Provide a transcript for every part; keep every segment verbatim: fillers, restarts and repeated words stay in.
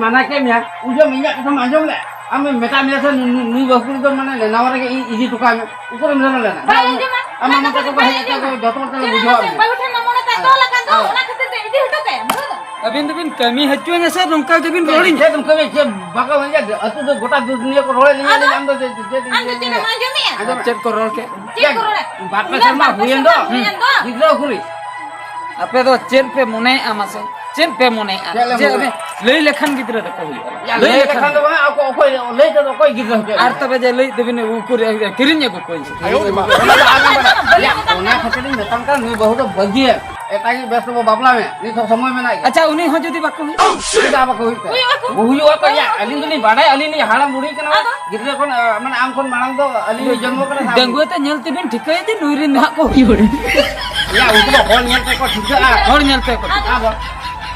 ᱢᱟᱱᱟ ᱠᱮᱫ ᱢᱮᱭᱟ, ᱩᱡᱟᱹᱢ ᱤᱧᱟᱹᱜ ᱠᱟᱛᱷᱟᱢ ᱟᱸᱡᱚᱢ ᱞᱮᱫ? ᱟᱢᱮᱢ ᱢᱮᱛᱟᱜ ᱢᱮᱭᱟ ᱥᱮ ᱱᱩ-, ᱱᱩ-, ᱱᱩᱭ ᱵᱟᱹᱦᱩ ᱠᱩᱲᱤ ᱫᱚ ᱢᱟᱱᱮ ᱱᱟᱣᱟ ᱨᱮᱜᱮ ᱤᱧ ᱤᱫᱤ ᱦᱚᱴᱚ ᱠᱟᱭ ᱢᱮ? ᱩᱠᱩᱨᱮᱢ ᱥᱮᱱ ᱞᱮᱱᱟ? ᱵᱟᱭ ᱟᱢ, ᱟᱸᱡᱚᱢᱟ᱾ ᱟᱢ ᱢᱟᱢᱟ ᱛᱟᱠᱚ ᱠᱚ ᱦᱮᱡ ᱠᱟᱛᱮ ᱠᱚ ᱡᱚᱛᱚ ᱦᱚᱲ ᱛᱮᱞᱮ ᱵᱩᱡᱷᱟᱹᱣᱟᱫ ᱢᱮᱭᱟ᱾ ᱵᱟᱹᱦᱩ ᱴᱷᱮᱱ ᱢᱚᱱᱮ ᱛᱟᱭ ᱛᱚᱞ ᱟᱠᱟᱱ ᱫᱚ, ᱟᱫᱚ ᱚᱱᱟ ᱠᱷᱟᱹᱛᱤᱨ ᱛᱮ ᱤᱫᱤ ᱦᱚᱴᱚ ᱠᱟᱭᱟ, ᱵᱩᱡᱷᱟᱹᱣ ᱫᱟᱢ? ᱟᱹᱵᱤᱱ ᱫᱚᱵᱤᱱ ᱠᱟᱹᱢᱤ ᱦᱚᱪᱚᱧᱟ ᱥᱮ ᱱᱚᱝᱠᱟ ᱜᱮᱵᱤᱱ ᱪᱮᱫ, ᱨᱚᱲᱤᱧᱟ? ᱪᱮᱫ ᱮᱢ ᱠᱟᱹᱢᱤᱭᱟ? ᱪᱮᱫ ᱵᱟᱠᱚ ᱢᱮᱱᱟ? ᱟᱹᱛᱩ ᱫᱚ ᱜᱚᱴᱟ ᱫᱩᱱᱤᱭᱟᱹ ᱠᱚ ᱨᱚᱲᱮᱫ ᱞᱤᱧᱟ, ᱟᱫᱚ? ᱟᱢ ᱫᱚ ᱪᱮᱫ, ᱪᱮᱫ, ᱪᱮᱫ ᱟᱢ ᱫᱚ ᱪᱮᱫ ᱮᱢ ᱟᱸᱡᱚᱢᱮᱜᱼᱟ? ᱟᱸᱡᱚᱢᱮᱜᱼᱟ᱾ ᱪᱮᱫ ᱠᱚ ᱨᱚᱲ ᱠᱮᱫ? ᱪᱮᱫ ᱠᱚ ᱨᱚᱲᱟ? ᱵᱟᱨ ᱯᱮ ᱩᱱᱟᱹᱜ ᱥᱮᱨᱢᱟ ᱵᱟᱨ ᱯᱮ ᱦᱩᱭᱮᱱ ᱫᱚ᱾ ᱥᱮᱨᱢᱟ ᱦᱩᱭᱮᱱ ᱫᱚ᱾ ᱜᱤᱫᱽᱨᱟᱹ ᱩᱠᱩᱨᱤᱡ? ᱟᱯᱮ ᱫᱚ ᱪᱮᱫ ᱯᱮ ᱢᱚᱱᱮᱭᱮᱜᱼᱟ ᱢᱟᱥᱮ? ᱪᱮᱫ ᱯᱮ ᱢᱚᱱᱮᱭᱮᱜᱼᱟ? ᱪᱮᱫ ᱞᱮ ᱡᱮ ᱢᱚᱱᱮᱭᱟ? ᱟᱯᱮ ᱞᱟᱹᱭ ᱞᱮᱠᱷᱟᱱ ᱜᱤᱫᱽᱨᱟᱹ ᱫᱚᱠᱚ ᱦᱩᱭᱩᱜᱼᱟ᱾ ᱭᱟ, ᱞᱟᱹᱭ ᱞᱟᱹᱭ ᱞᱮᱠᱷᱟᱱ ᱞᱮᱠᱷᱟᱱ ᱫᱚ ᱜᱮ᱾ ᱵᱟᱝ, ᱚᱠᱚᱭ, ᱚᱠᱚᱭ, ᱞᱟᱹᱭ ᱛᱮᱫᱚ ᱚᱠᱚᱭ ᱜᱤᱫᱽᱨᱟᱹ ᱦᱚᱪᱚᱭᱮᱫ ᱟᱨ ᱢᱮᱭᱟ? ᱛᱚᱵᱮ ᱡᱮ ᱞᱟᱹᱭ ᱫᱚᱵᱤᱱ ᱩᱠᱩᱨᱤᱡ ᱠᱤᱨᱤᱧ ᱟᱹᱜᱩ ᱠᱚᱣᱟᱧ ᱥᱮ? ᱚᱱᱟ ᱫᱚ ᱟᱨ ᱵᱟᱝ ᱵᱟᱲᱟᱭᱟ᱾ ᱭᱟ, ᱚᱱᱟ ᱠᱷᱟᱹᱛᱤᱨ ᱤᱧ ᱢᱮᱛᱟᱢ ᱠᱟᱱᱟ, ᱱᱩᱭ ᱵᱟᱹᱦᱩ ᱫᱚ ᱵᱟᱹᱜᱤᱭᱮᱢ᱾ ᱮᱴᱟᱜᱤᱡ ᱵᱮᱥ ᱛᱮᱵᱚ ᱵᱟᱯᱞᱟ ᱢᱮ, ᱱᱤᱛ ᱦᱚᱸ ᱥᱚᱢᱚᱭ ᱢᱮᱱᱟᱜ ᱜᱮᱭᱟ᱾ ᱟᱪᱪᱷᱟ, ᱩᱱᱤ ᱦᱚᱸ ᱡᱩᱫᱤ ᱵᱟᱠᱚ ᱦᱩᱭᱩᱜᱼᱟ? ᱪᱮᱫᱟᱜ ᱵᱟᱠᱚ ᱦᱩᱭᱩᱜ ᱛᱟᱭᱟ? ᱦᱩᱭᱩᱜ ᱟᱠᱚ᱾ ᱦᱩᱭᱩᱜ ᱟᱠᱚ, ᱭᱟ, ᱟᱹᱞᱤᱧ ᱫᱚᱞᱤᱧ ᱵᱟᱰᱟᱭᱟ, ᱟᱹᱞᱤᱧ ᱞᱤᱧ ᱦᱟᱲᱟᱢ ᱵᱩᱲᱦᱤ ᱠᱟᱱᱟ᱾ ᱟᱫᱚ? ᱜᱤᱫᱽᱨᱟᱹ ᱠᱷᱚᱱ, ᱟ, ᱢᱟᱱᱮ ᱟᱢ ᱠᱷᱚᱱ ᱢᱟᱲᱟᱝ ᱫᱚ ᱟᱹᱞᱤᱧ ᱞᱤᱧ ᱡᱚᱱᱢᱚ ᱠᱟᱱᱟ᱾ ᱰᱟᱺᱜᱩᱣᱟᱹ ᱛᱮ ᱧᱮᱞ ᱛᱮᱵᱤᱱ ᱴᱷᱤᱠᱟᱹᱭᱟ ᱡᱮ ᱱᱩᱭ ᱨᱮᱱ ᱦᱟᱸᱜ ᱠᱚ ᱦᱩᱭᱩᱜᱼᱟ᱾ ᱭᱟ, ᱩᱱᱠᱩ ᱫᱚ ᱦᱚᱲ ᱧᱮᱞ ᱛᱮᱠᱚ ᱴᱷᱤᱠᱟᱹᱜᱼᱟ᱾ ᱦᱚᱲ ᱧᱮᱞ ᱛᱮᱠᱚ ᱴᱷᱤᱠᱟᱹᱜᱼᱟ᱾ ᱟᱫᱚ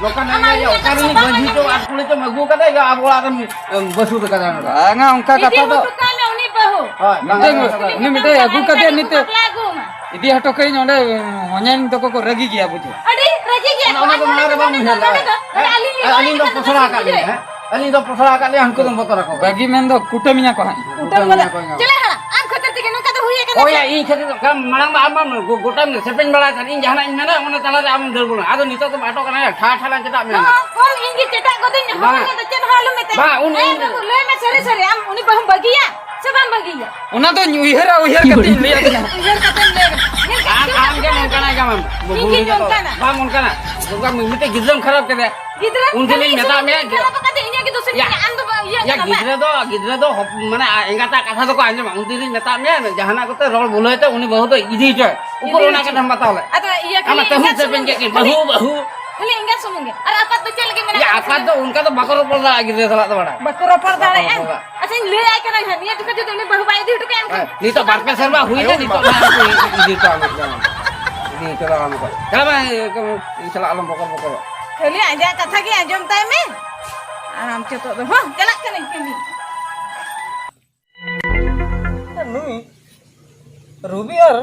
ᱱᱚᱝᱠᱟ ᱱᱟᱜ ᱟᱢᱟᱜ ᱜᱮ, ᱩᱭᱦᱟᱹᱨ ᱚᱠᱟ ᱠᱟᱛᱷᱟ ᱨᱤᱱᱤᱡ ᱵᱟᱝ ᱢᱟᱹᱡᱷᱤ ᱪᱚ ᱟᱸᱡᱚᱢᱟ᱾ ᱟᱨ ᱠᱩᱲᱤ ᱪᱚᱢ ᱟᱹᱜᱩ ᱠᱟᱫᱮ ᱜᱮ ᱟᱵᱚ ᱚᱲᱟᱜ ᱨᱮᱢ, ᱮᱢ, ᱵᱟᱹᱥᱩ ᱠᱟᱫᱮ ᱱᱚᱰᱮ᱾ ᱵᱟᱝᱟ, ᱚᱱᱠᱟ ᱤᱫᱤ ᱠᱟᱛᱷᱟ ᱫᱚ ᱦᱚᱴᱚ ᱠᱟᱭ ᱢᱮ ᱩᱱᱤ ᱵᱟᱹᱦᱩ᱾ ᱦᱳᱭ, ᱵᱟᱝᱟ, ᱢᱤᱫᱴᱟᱝ, ᱵᱟᱝᱟ, ᱵᱟᱝᱟ᱾ ᱩᱱᱤ ᱢᱤᱫᱴᱟᱝ ᱟᱹᱜᱩ ᱠᱟᱫᱮᱭᱟ ᱱᱤᱛᱚᱜ᱾ ᱵᱟᱯᱞᱟ ᱟᱹᱜᱩ ᱟᱢᱟ᱾ ᱤᱫᱤ ᱦᱚᱴᱚ ᱠᱟᱹᱧ ᱚᱸᱰᱮ, ᱦᱚᱧᱦᱟᱨᱤᱧ ᱛᱟᱠᱚ ᱠᱚ ᱨᱟᱹᱜᱤ ᱜᱮᱭᱟ, ᱵᱩᱡᱷᱟᱹᱣ᱾ ᱟᱹᱰᱤ ᱨᱟᱹᱜᱤ ᱜᱮᱭᱟ ᱚᱱᱟ, ᱠᱚ᱾ ᱚᱱᱟ ᱫᱚ ᱟᱨ ᱢᱟᱲᱟᱝ ᱨᱮ ᱵᱟᱢ ᱱᱚᱰᱮ ᱫᱚ, ᱩᱭᱦᱟᱹᱨ ᱱᱚᱰᱮ ᱞᱮᱫᱟ᱾ ᱫᱚ, ᱱᱚᱰᱮ ᱦᱮᱸ? ᱟᱹᱞᱤᱧ ᱞᱤᱧ ᱟᱨ ᱟᱹᱞᱤᱧ ᱫᱚ ᱨᱟᱹᱜᱤ ᱯᱚᱥᱲᱟ ᱠᱟᱱᱟ, ᱟᱠᱟᱫ ᱞᱤᱧᱟ, ᱵᱩᱡᱷᱟᱹᱣ᱾ ᱦᱮᱸ? ᱟᱹᱞᱤᱧ ᱫᱚ ᱯᱚᱥᱲᱟ ᱟᱠᱟᱫ ᱞᱤᱧᱟ, ᱦᱟᱹᱱᱠᱩ ᱫᱚᱢ ᱵᱚᱛᱚᱨ ᱟᱠᱚ ᱠᱟᱱᱟ᱾ ᱠᱩᱴᱟᱹᱢ ᱠᱟᱫᱟ᱾ ᱵᱚᱸᱜᱟ ᱠᱚ ᱧᱟᱢᱟ᱾ ᱪᱮᱞᱮ ᱦᱟᱲᱟᱢ? ᱟᱢ ᱠᱷᱟᱹᱛᱤᱨ ᱛᱮᱜᱮ ᱱᱚᱝᱠᱟ ᱫᱚ ᱦᱩᱭ ᱟᱠᱟᱱᱟ ᱦᱳᱭ, ᱥᱮ? ᱭᱟ, ᱤᱧ ᱠᱷᱟᱹᱛᱤᱨ ᱫᱚ, ᱠᱟᱨᱚᱱ ᱢᱟᱲᱟᱝ ᱢᱟ ᱟᱢ ᱢᱟ ᱜᱚ-, ᱜᱚᱴᱟᱢ ᱥᱮᱯᱮᱧ ᱵᱟᱲᱟᱭ ᱛᱟᱦᱮᱸᱫ, ᱤᱧ ᱡᱟᱦᱟᱱᱟᱜ ᱤᱧ ᱢᱮᱱᱟ, ᱚᱱᱟ ᱛᱟᱞᱟᱨᱮ ᱟᱢᱮᱢ ᱫᱟᱹᱲ ᱵᱚᱞᱚᱱᱟ᱾ ᱟᱫᱚ ᱱᱤᱛᱚᱜ ᱫᱚᱢ ᱟᱴᱚᱠ ᱮᱱᱟ, ᱭᱟ, ᱴᱷᱟ ᱴᱷᱟ ᱞᱟᱝ ᱪᱮᱫᱟᱜ ᱢᱮᱱᱟ? ᱦᱚᱸ, ᱦᱚᱸ, ᱤᱧ ᱜᱮ ᱪᱮᱴᱟᱜ ᱜᱚᱫᱚᱧ, ᱵᱟᱝ᱾ ᱦᱚᱯᱚᱱ ᱫᱚ ᱪᱮᱫ ᱦᱚᱸ ᱟᱞᱚᱢ ᱢᱮᱛᱟᱭᱟ᱾ ᱵᱟᱝ, ᱩᱱᱤ ᱦᱮᱸ, ᱤᱧ ᱵᱟᱹᱵᱩ, ᱞᱟᱹᱭ ᱢᱮ ᱥᱟᱹᱨᱤ ᱥᱟᱹᱨᱤ, ᱟᱢ ᱩᱱᱤ ᱵᱟᱹᱦᱩᱢ ᱵᱟᱹᱜᱤᱭᱟ ᱥᱮ ᱵᱟᱢ ᱵᱟᱹᱜᱤᱭᱟ? ᱚᱱᱟ ᱫᱚᱧ ᱩᱭᱦᱟᱹᱨᱟ, ᱩᱭᱦᱟᱹᱨ ᱠᱟᱛᱮᱧ ᱞᱟᱹᱭ ᱟᱵᱤᱱᱟ᱾ ᱩᱭᱦᱟᱹᱨ ᱠᱟᱛᱮᱢ ᱞᱟᱹᱭ ᱟᱵᱤᱱᱟ᱾ ᱧᱮᱞ ᱠᱮᱫ ᱟᱢ, ᱪᱮᱫ ᱟᱢ ᱜᱮ ᱞᱮᱠᱟ ᱱᱚᱝᱠᱟᱱᱟᱭ ᱠᱟᱱᱟᱢ᱾ ᱤᱧ ᱜᱮ ᱵᱩᱡᱷᱟᱹᱣ ᱱᱚᱝᱠᱟᱱᱟ᱾ ᱵᱟᱝ ᱚᱱᱠᱟᱱᱟ᱾ ᱱᱚᱝᱠᱟ ᱢᱤᱫᱴᱮᱡ ᱜᱤᱫᱽᱨᱟᱹᱢ ᱠᱷᱟᱨᱟᱯ ᱠᱮᱫᱮᱭᱟ᱾ ᱜᱤᱫᱽᱨᱟᱹ ᱩᱱ ᱫᱤᱱᱤᱧ ᱠᱷᱟᱹᱞᱤ ᱢᱮᱛᱟᱜ ᱤᱥᱤᱱ ᱢᱮᱭᱟ ᱡᱮ ᱠᱷᱟᱨᱟᱯ ᱟᱠᱟᱫ ᱛᱮ ᱤᱧᱟᱹᱜ ᱜᱮ ᱫᱳᱥ ᱤᱧ ᱭᱟ, ᱧᱟᱢᱟ? ᱟᱢ ᱫᱚ ᱵᱟ-, ᱤᱭᱟᱹ ᱭᱟ, ᱠᱟᱱᱟ ᱵᱟᱝ? ᱜᱤᱫᱽᱨᱟᱹ ᱫᱚ, ᱜᱤᱫᱽᱨᱟᱹ ᱫᱚ ᱦᱚᱯ-, ᱢᱟᱱᱮ ᱟ-, ᱮᱸᱜᱟᱛᱟᱜ ᱠᱟᱛᱷᱟ ᱫᱚᱠᱚ ᱟᱸᱡᱚᱢᱟ᱾ ᱩᱱ ᱫᱤᱱᱤᱧ ᱢᱮᱛᱟᱜ ᱢᱮᱭᱟ, ᱡᱟᱦᱟᱱᱟᱜ ᱠᱚᱛᱮ ᱨᱚᱲ ᱵᱩᱞᱟᱹᱣ ᱛᱮ ᱩᱱᱤ ᱵᱟᱹᱦᱩ ᱫᱚ ᱤᱫᱤ ᱦᱚᱪᱚᱭ᱾ ᱩᱠᱩᱨ ᱤᱫᱤ ᱚᱱᱟ ᱦᱚᱪᱚᱭ᱾ ᱠᱟᱛᱷᱟᱢ ᱵᱟᱛᱟᱣ ᱞᱮᱫ? ᱟᱫᱚ ᱤᱭᱟᱹ ᱟᱢᱟᱜ ᱠᱷᱟᱹᱞᱤ ᱛᱟᱹᱦᱩᱢ ᱮᱸᱜᱟᱛ ᱥᱮᱫ ᱵᱮᱱ ᱥᱩᱢᱩᱝ ᱜᱮ, ᱜᱮᱫ ᱠᱤᱱ, ᱠᱷᱟᱹᱞᱤ ᱵᱟᱹᱦᱩ, ᱵᱟᱹᱦᱩ᱾ ᱠᱷᱟᱹᱞᱤ ᱮᱸᱜᱟᱛ ᱥᱩᱢᱩᱝ ᱜᱮ᱾ ᱟᱨ ᱟᱯᱟᱛ ᱫᱚ ᱪᱮᱫ ᱞᱟᱹᱜᱤᱫ ᱢᱮᱱᱟᱜ ᱭᱟ, ᱠᱚᱣᱟ ᱟᱯᱟᱛ ᱥᱮ? ᱫᱚ ᱚᱱᱠᱟ ᱫᱚ ᱵᱟᱠᱚ ᱨᱚᱯᱚᱲ ᱫᱟᱲᱮᱭᱟᱜᱼᱟ ᱜᱤᱫᱽᱨᱟᱹ ᱥᱟᱞᱟᱜ ᱫᱚ ᱵᱟᱲᱟᱭ᱾ ᱵᱟᱠᱚ ᱨᱚᱯᱚᱲ ᱵᱟᱠᱚ ᱫᱟᱲᱮᱭᱟᱜᱼᱟ᱾ ᱨᱚᱯᱚᱲ ᱫᱟᱲᱮᱭᱟᱜᱼᱟ᱾ ᱟᱪᱪᱷᱟᱧ ᱞᱟᱹᱭ ᱟᱭ ᱠᱟᱱᱟ ᱦᱟᱸᱜ, ᱱᱤᱭᱟᱹ ᱡᱚᱠᱷᱚᱱ ᱡᱩᱫᱤ ᱩᱱᱤ ᱵᱟᱹᱦᱩ ᱵᱟᱭ ᱤᱫᱤ ᱦᱚᱴᱚ ᱠᱟᱭᱟ ᱮᱱᱠᱷᱟᱱ? ᱦᱮᱸ, ᱱᱤᱛᱚᱜ ᱵᱟᱨ ᱯᱮ ᱥᱮᱨᱢᱟ ᱦᱩᱭᱱᱟ, ᱱᱤᱛᱚᱜ ᱱᱟᱦᱟᱜ ᱠᱚ ᱤᱫᱤ ᱦᱚᱴᱚ ᱟᱢᱟ᱾ ᱤᱫᱤ ᱦᱚᱴᱚ ᱟᱢᱟ ᱠᱚ᱾ ᱪᱟᱞᱟᱜ ᱢᱮ, ᱤᱧ ᱥᱟᱞᱟᱜ ᱟᱞᱚᱢ ᱵᱚᱠᱚᱨ ᱵᱚᱠᱚᱨᱚᱜ᱾ ᱠᱷᱟᱹᱞᱤ ᱟᱡᱟᱜ ᱠᱟᱛᱷᱟ ᱜᱮ ᱟᱸᱡᱚᱢ ᱛᱟᱭ ᱢᱮ᱾ ᱟᱨ ᱟᱢ ᱪᱚᱛᱚᱜ ᱫᱚ, ᱦᱚᱸ, ᱪᱟᱞᱟᱜ ᱠᱟᱹᱱᱟᱹᱧ ᱠᱟᱹᱢᱤ᱾ ᱱᱩᱭ ᱨᱚᱵᱤ ᱟᱨ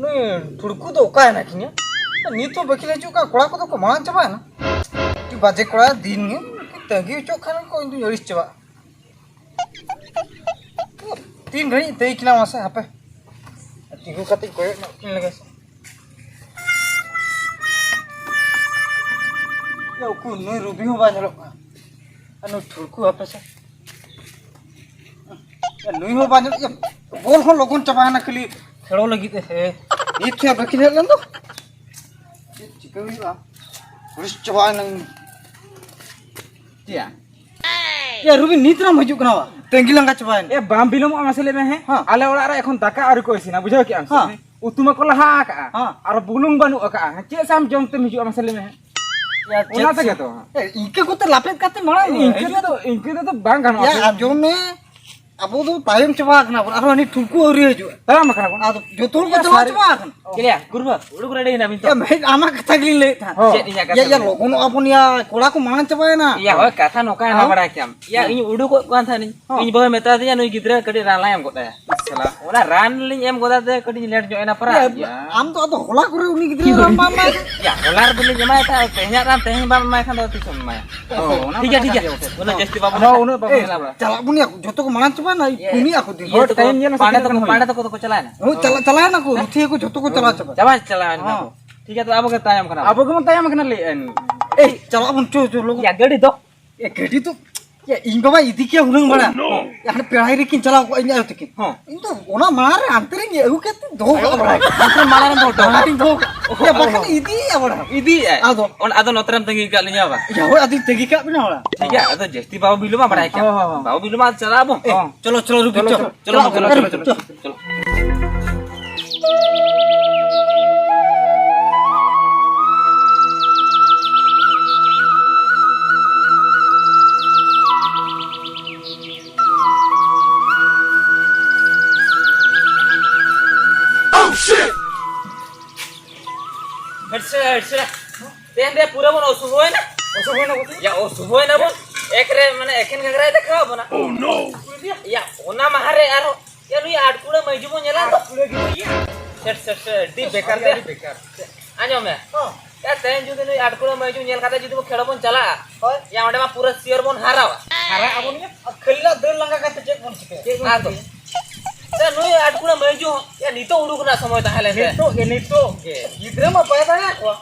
ᱱᱩᱭ ᱴᱷᱩᱲᱠᱩ ᱫᱚ ᱚᱠᱟᱭᱮᱱᱟ ᱠᱤᱱᱟ? ᱱᱤᱛ ᱦᱚᱸ ᱵᱟᱹᱠᱤᱱ ᱦᱤᱡᱩᱜ ᱠᱟᱱ, ᱠᱚᱲᱟ ᱠᱚᱫᱚ ᱠᱚ ᱢᱟᱲᱟᱝ ᱪᱟᱵᱟᱭᱮᱱᱟ᱾ ᱵᱟᱡᱮ ᱠᱚᱲᱟ ᱫᱤᱱ ᱜᱮ᱾ ᱛᱟᱺᱜᱤ ᱦᱚᱪᱚᱜ ᱠᱷᱟᱱ ᱠᱚ, ᱤᱧ ᱫᱩᱧ ᱟᱹᱲᱤᱥ ᱪᱟᱵᱟᱜᱼᱟ᱾ ᱛᱤᱱ ᱜᱷᱟᱹᱲᱤᱡ ᱛᱟᱹᱭ ᱠᱤᱱᱟ ᱢᱟᱥᱮ ᱦᱟᱯᱮ᱾ ᱛᱤᱸᱜᱩ ᱠᱟᱛᱮᱧ ᱠᱚᱭᱚᱜ ᱧᱚᱜ ᱠᱤᱱ ᱞᱮᱜᱮ ᱥᱮ᱾ ᱭᱟ, ᱩᱠᱩᱨ ᱱᱩᱭ ᱨᱩᱵᱤ ᱦᱚᱸ ᱵᱟᱭ ᱧᱮᱞᱚᱜ ᱠᱟᱱᱟ᱾ ᱟᱨ ᱱᱩᱭ ᱴᱷᱩᱲᱠᱩ ᱦᱟᱯᱮ ᱥᱮ᱾ ᱭᱟ, ᱱᱩᱭ ᱦᱚᱸ ᱵᱟᱭ ᱧᱮᱞᱚᱜ, ᱭᱟ, ᱵᱚᱞ ᱦᱚᱸ ᱞᱚᱜᱚᱱ ᱪᱟᱵᱟᱭᱮᱱᱟ ᱠᱷᱟᱹᱞᱤ ᱠᱷᱮᱲᱚ ᱞᱟᱹᱜᱤᱫ ᱛᱮ᱾ ᱦᱮᱸ᱾ ᱱᱤᱛ ᱦᱚᱸ ᱵᱟᱹᱠᱤᱱ ᱦᱮᱡ ᱞᱮᱱ ᱫᱚ᱾ ᱪᱮᱫ ᱪᱤᱠᱟᱹ ᱦᱩᱭᱩᱜᱼᱟ? ᱦᱩᱲᱤᱥ ᱪᱟᱵᱟᱭᱮᱱᱟᱹᱧ᱾ ᱪᱮᱫ ᱭᱟ? ᱭᱟ, ᱨᱩᱵᱤ, ᱱᱤᱛ ᱨᱮᱢ ᱦᱤᱡᱩᱜ ᱠᱟᱱᱟ ᱵᱟ? ᱛᱟᱺᱜᱤ ᱞᱟᱸᱜᱟ ᱪᱟᱵᱟᱭᱮᱱ᱾ ᱮ, ᱵᱟᱢ ᱵᱤᱞᱚᱢᱚᱜᱼᱟ ᱢᱟᱥᱮ ᱞᱟᱹᱭ ᱢᱮ, ᱦᱮᱸ? ᱦᱮᱸ᱾ ᱟᱞᱮ ᱚᱲᱟᱜ ᱨᱮ ᱮᱠᱷᱚᱱ ᱫᱟᱠᱟ ᱟᱹᱣᱨᱤ ᱠᱚ ᱤᱥᱤᱱᱟ, ᱵᱩᱡᱷᱟᱹᱣ ᱠᱮᱜᱼᱟᱢ ᱥᱮ? ᱦᱮᱸ᱾ ᱩᱛᱩ ᱢᱟᱠᱚ ᱞᱟᱦᱟ ᱟᱠᱟᱜᱼᱟ᱾ ᱦᱮᱸ᱾ ᱟᱨ ᱵᱩᱞᱩᱝ ᱵᱟᱹᱱᱩᱜ ᱟᱠᱟᱜᱼᱟ᱾ ᱪᱮᱫ ᱥᱟᱢ ᱡᱚᱢ ᱛᱮᱢ ᱦᱤᱡᱩᱜᱼᱟ ᱢᱟᱥᱮ ᱞᱟᱹᱭ ᱢᱮ, ᱦᱮᱸ? ᱭᱟ, ᱚᱱᱟ ᱪᱮᱫ ᱛᱮᱜᱮ ᱥᱮ-, ᱛᱚ᱾ ᱮ, ᱤᱱᱠᱟᱹ ᱠᱚᱛᱮ ᱞᱟᱯᱮᱫ ᱠᱟᱛᱮ ᱢᱟᱲᱟᱝ ᱤᱱᱠᱟᱹ ᱦᱤᱡᱩᱜ ᱛᱮᱫᱚ, ᱤᱱᱠᱟᱹ ᱛᱮᱫᱚ ᱵᱟᱝ ᱜᱟᱱᱚᱜᱼᱟ ᱭᱟ, ᱥᱮ? ᱟᱸᱡᱚᱢ ᱢᱮ᱾ ᱟᱵᱚ ᱫᱚ ᱛᱟᱭᱚᱢ ᱪᱟᱵᱟ ᱟᱠᱟᱱᱟ ᱵᱚᱱ, ᱟᱨᱦᱚᱸ ᱦᱟᱹᱱᱤ ᱴᱷᱩᱲᱠᱩ ᱟᱹᱣᱨᱤ ᱦᱤᱡᱩᱜᱼᱟ᱾ ᱛᱟᱲᱟᱢ ᱟᱠᱟᱱᱟ ᱵᱚᱱ᱾ ᱟᱫᱚ ᱡᱚᱛᱚ ᱦᱚᱲ ᱠᱚ ᱭᱟ, ᱪᱟᱞᱟᱣ ᱥᱟᱹᱨᱤ᱾ ᱪᱟᱵᱟ ᱟᱠᱟᱱᱟ᱾ ᱪᱮᱫ ᱭᱟ, ᱜᱩᱨᱵᱟ, ᱩᱰᱩᱠ ᱨᱮᱰᱤ ᱦᱮᱱᱟᱢ ᱤᱧ ᱛᱚ᱾ ᱭᱟ, ᱢᱮᱫ ᱟᱢᱟᱜ ᱠᱟᱛᱷᱟ ᱜᱮᱞᱤᱧ ᱞᱟᱹᱭᱮᱫ ᱛᱟᱦᱮᱸᱫ᱾ ᱦᱚᱸ᱾ ᱪᱮᱫ ᱤᱧᱟᱹᱜ ᱠᱟᱛᱷᱟ ᱭᱟ, ᱭᱟ, ᱞᱟᱹᱭ? ᱞᱚᱜᱚᱱᱚᱜᱼᱟ ᱵᱚᱱ ᱭᱟ, ᱠᱚᱲᱟ ᱠᱚ ᱢᱟᱲᱟᱝ ᱪᱟᱵᱟᱭᱮᱱᱟ᱾ ᱭᱟ, ᱦᱳᱭ, ᱠᱟᱛᱷᱟ ᱱᱚᱝᱠᱟ ᱦᱮᱱᱟ ᱦᱚᱸ? ᱵᱟᱲᱟᱭ ᱠᱮᱭᱟᱢ᱾ ᱭᱟ, ᱦᱚᱸ᱾ ᱤᱧ ᱩᱰᱩᱠᱚᱜ ᱠᱟᱱ ᱛᱟᱦᱮᱱᱤᱧ᱾ ᱦᱚᱸ᱾ ᱤᱧ ᱵᱟᱵᱟᱭ ᱢᱮᱛᱟ ᱫᱤᱧᱟ, ᱱᱩᱭ ᱜᱤᱫᱽᱨᱟᱹ ᱠᱟᱹᱴᱤᱡ ᱨᱟᱱ ᱞᱟᱝ ᱮᱢ ᱜᱚᱫ ᱟᱭᱟ᱾ ᱥᱟᱞᱟ, ᱚᱱᱟ ᱨᱟᱱ ᱞᱤᱧ ᱮᱢ ᱜᱚᱫᱟ ᱛᱮ ᱠᱟᱹᱴᱤᱡ ᱞᱮᱴ ᱧᱚᱜ ᱮᱱᱟ ᱯᱟᱨᱟ᱾ ᱭᱟ, ᱭᱟ᱾ ᱟᱢ ᱫᱚ ᱟᱫᱚ ᱦᱚᱞᱟ ᱠᱚᱨᱮ ᱩᱱᱤ ᱜᱤᱫᱽᱨᱟᱹ ᱨᱟᱱ ᱵᱟᱢ ᱮᱢᱟᱭ ᱠᱟᱱᱟ᱾ ᱭᱟ, ᱦᱚᱞᱟ ᱨᱮ ᱫᱚᱞᱤᱧ ᱮᱢᱟᱭ ᱛᱟᱦᱮᱸᱫ, ᱛᱮᱦᱮᱧᱟᱜ ᱨᱟᱱ ᱛᱮᱦᱮᱧ ᱵᱟᱢ ᱮᱢᱟᱭ ᱠᱷᱟᱱ ᱫᱚ ᱛᱤᱥᱮᱢ ᱮᱢᱟᱭᱟ? ᱚ, ᱚᱱᱟ ᱴᱷᱤᱠ ᱜᱮᱭᱟ, ᱢᱟ ᱴᱷᱤᱠ ᱠᱟᱛᱷᱟ ᱜᱮᱭᱟ᱾ ᱜᱮ ᱵᱚᱴᱷᱮ᱾ ᱩᱱᱟᱹᱜ ᱦᱚᱸ᱾ ᱡᱟᱹᱥᱛᱤ ᱵᱟᱵᱚᱱ ᱮ, ᱦᱮᱞᱟ ᱵᱟᱲᱟᱜᱼᱟ᱾ ᱪᱟᱞᱟᱜ ᱵᱚᱱ ᱭᱟ, ᱡᱚᱛᱚ ᱠᱚ ᱢᱟᱲᱟᱝ ᱪᱟᱵᱟᱭᱮᱱᱟ, ᱤᱭᱟᱹ, ᱯᱩᱱᱭᱟᱹ ᱟᱠᱚ ᱫᱤᱱ᱾ ᱤᱭᱟᱹ ᱦᱳᱭ, ᱛᱚ, ᱴᱟᱭᱤᱢ ᱧᱮᱞ ᱢᱮᱥᱮ ᱯᱟᱸᱰᱮ ᱛᱤᱱᱟᱹᱜ ᱛᱟᱠᱚ, ᱜᱟᱱ ᱦᱩᱭᱱᱟ? ᱯᱟᱸᱰᱮ ᱛᱟᱠᱚ ᱫᱚᱠᱚ ᱪᱟᱞᱟᱣᱮᱱᱟ? ᱦᱳᱭ, ᱪᱟᱞᱟᱜ, ᱪᱟᱞᱟᱣᱮᱱᱟ ᱠᱚ, ᱨᱩᱴᱷᱤᱭᱟᱹ ᱠᱚ ᱡᱚᱛᱚ ᱠᱚ ᱪᱟᱞᱟᱣ ᱪᱟᱵᱟ᱾ ᱪᱟᱵᱟ, ᱪᱟᱞᱟᱣᱮᱱᱟ ᱠᱚ᱾ ᱦᱚᱸ᱾ ᱴᱷᱤᱠ ᱜᱮᱭᱟ, ᱛᱚ ᱟᱵᱚ ᱜᱮ ᱛᱟᱭᱚᱢ ᱠᱟᱱᱟ ᱵᱚᱱ᱾ ᱟᱵᱚ ᱜᱮᱵᱚᱱ ᱛᱟᱭᱚᱢ ᱠᱟᱱᱟ, ᱞᱟᱹᱭᱮᱫ ᱟᱹᱧ᱾ ᱮᱭ, ᱪᱟᱞᱟᱜ ᱵᱚᱱ, ᱪᱚ, ᱪᱚ, ᱞᱚᱜᱚᱱ᱾ ᱭᱟ, ᱜᱟᱹᱰᱤ ᱫᱚ᱾ ᱮ, ᱜᱟᱹᱰᱤ ᱫᱚ, ᱭᱟ, ᱤᱧ ᱵᱟᱵᱟ ᱤᱫᱤ ᱠᱮᱭᱟ ᱦᱩᱱᱟᱹᱝ ᱵᱟᱲᱟ᱾ Oh, no! ᱭᱟ, ᱦᱟᱱᱮ ᱯᱮᱲᱟ ᱦᱤᱨᱤ ᱠᱤᱱ ᱪᱟᱞᱟᱣ ᱠᱚᱜᱼᱟ, ᱤᱧ ᱟᱭᱳ ᱛᱟᱹᱠᱤᱱ᱾ ᱦᱚᱸ᱾ ᱤᱧ ᱫᱚ ᱚᱱᱟ ᱢᱟᱲᱟᱝ ᱨᱮ ᱦᱟᱱᱛᱮ ᱨᱤᱧ ᱟᱹᱜᱩ ᱠᱮᱫ ᱛᱮ ᱫᱚᱦᱚ ᱠᱟᱜᱼᱟ ᱵᱟᱲᱟ᱾ ᱦᱟᱱᱛᱮ ᱢᱟᱲᱟᱝ ᱨᱮᱢ ᱫᱚᱦᱚ ᱦᱚᱴᱚ ᱠᱟᱜᱼᱟ᱾ ᱢᱟᱲᱟᱝ ᱨᱤᱧ ᱫᱚᱦᱚ ᱠᱟᱜᱼᱟ᱾ ᱭᱟ, ᱵᱟᱠᱷᱟᱱ ᱤᱫᱤᱭᱮᱭᱟ ᱵᱟᱲᱟ᱾ ᱤᱫᱤᱭᱮᱫᱼᱟᱭ? ᱟᱫᱚ? ᱚᱱᱟ, ᱟᱫᱚ ᱱᱚᱛᱮ ᱨᱮᱢ ᱛᱟᱺᱜᱤ ᱠᱟᱜ ᱞᱤᱧᱟ ᱵᱟ? ᱭᱟ, ᱦᱳᱭ, ᱟᱫᱚᱧ ᱛᱟᱺᱜᱤ ᱠᱟᱜ ᱵᱤᱱᱟ ᱵᱟᱲᱟ᱾ ᱴᱷᱤᱠ ᱜᱮᱭᱟ, ᱟᱫᱚ ᱡᱟᱹᱥᱛᱤ ᱵᱟᱵᱚ ᱵᱤᱞᱚᱢᱟ, ᱵᱟᱲᱟᱭ ᱠᱮᱫ᱾ ᱦᱚᱸ, ᱦᱚᱸ, ᱦᱚᱸ᱾ ᱵᱟᱵᱚ ᱵᱤᱞᱚᱢᱟ, ᱪᱟᱞᱟᱜ ᱟᱵᱚ᱾ ᱮ, ᱦᱚᱸ᱾ ᱪᱚᱞᱚ, ᱪᱚᱞᱚ, ᱪᱚᱞᱚ, ᱪᱚᱞᱚ, ᱪᱚᱞᱚ, ᱪᱚᱞᱚ, ᱪᱚᱞᱚ, ᱪᱚᱞᱚ᱾ Oh, shit! ᱦᱟᱹᱴ ᱥᱮ, ᱦᱟᱹᱴ ᱥᱮ᱾ ᱛᱮᱦᱮᱧ ᱨᱮ ᱯᱩᱨᱟᱹ ᱵᱚᱱ ᱚᱥᱩᱵᱷᱚᱭᱮᱱᱟ᱾ ᱚᱥᱩᱵᱷᱚᱭᱮᱱᱟ ᱵᱚᱞᱛᱮ? ᱭᱟ, ᱚᱥᱩᱵᱷᱚᱭᱮᱱᱟ ᱵᱚᱱ᱾ ᱮᱠ ᱨᱮ, ᱢᱟᱱᱮ, ᱮᱠᱷᱮᱱ ᱜᱷᱟᱜᱽᱨᱟᱭ ᱫᱮᱠᱷᱟᱣ ᱟᱵᱚᱱᱟ᱾ Oh, no! ᱭᱟ, ᱚᱱᱟ ᱢᱟᱦᱟ ᱨᱮ ᱟᱨᱦᱚᱸ, ᱭᱟ, ᱱᱩᱭ ᱟᱴᱠᱩᱲᱟᱹ ᱢᱟᱹᱭᱡᱩ ᱵᱚᱱ ᱧᱮᱞᱟ ᱛᱚ᱾ ᱟᱴᱠᱩᱲᱟᱹ ᱜᱮ ᱱᱩᱭ᱾ ᱥᱮᱴ, ᱥᱮᱴ, ᱥᱮᱴ, ᱟᱹᱰᱤ ᱵᱮᱠᱟᱨ ᱟᱹᱰᱤ ᱜᱮ᱾ ᱵᱮᱠᱟᱨ᱾ ᱟᱸᱡᱚᱢ ᱢᱮ᱾ ᱦᱚᱸ᱾ ᱮ, ᱛᱮᱦᱮᱧ ᱡᱩᱫᱤ ᱱᱩᱭ ᱟᱴᱠᱩᱲᱟᱹ ᱢᱟᱹᱭᱡᱩ ᱧᱮᱞ ᱠᱟᱛᱮ ᱡᱩᱫᱤ ᱵᱚ ᱠᱷᱮᱞ ᱵᱚᱱ ᱪᱟᱞᱟᱜᱼᱟ, ᱦᱳᱭ᱾ ᱭᱟ, ᱚᱸᱰᱮ ᱢᱟ ᱯᱩᱨᱟᱹ sure ᱵᱚᱱ ᱦᱟᱨᱟᱣᱟ᱾ ᱦᱟᱨᱟᱜ ᱟᱵᱚᱱ ᱜᱮ᱾ ᱟᱨ ᱠᱷᱟᱹᱞᱤ ᱞᱟᱝ ᱫᱟᱹᱲ ᱞᱟᱸᱜᱟ ᱠᱟᱛᱮ ᱪᱮᱫ ᱵᱚᱱ ᱪᱤᱠᱟᱹᱭᱟ? ᱪᱮᱫ ᱵᱚᱱ ᱟᱫᱚ᱾ ᱪᱤᱠᱟᱹᱭᱟ? ᱥᱮ ᱱᱩᱭ ᱟᱴᱠᱩᱲᱟᱹ ᱢᱟᱹᱭᱡᱩ ᱦᱚᱸ, ᱭᱟ, ᱱᱤᱛᱚᱜ ᱩᱰᱩᱠ ᱨᱮᱱᱟᱜ ᱥᱚᱢᱚᱭ ᱛᱟᱦᱮᱸ ᱞᱮᱱ ᱛᱟᱭᱟ᱾ ᱱᱤᱛᱚᱜ ᱜᱮ, ᱱᱤᱛᱚᱜ ᱜᱮ᱾ ᱜᱤᱫᱽᱨᱟᱹ ᱢᱟ ᱵᱟᱭ ᱫᱟᱲᱮ ᱟᱠᱚᱣᱟ᱾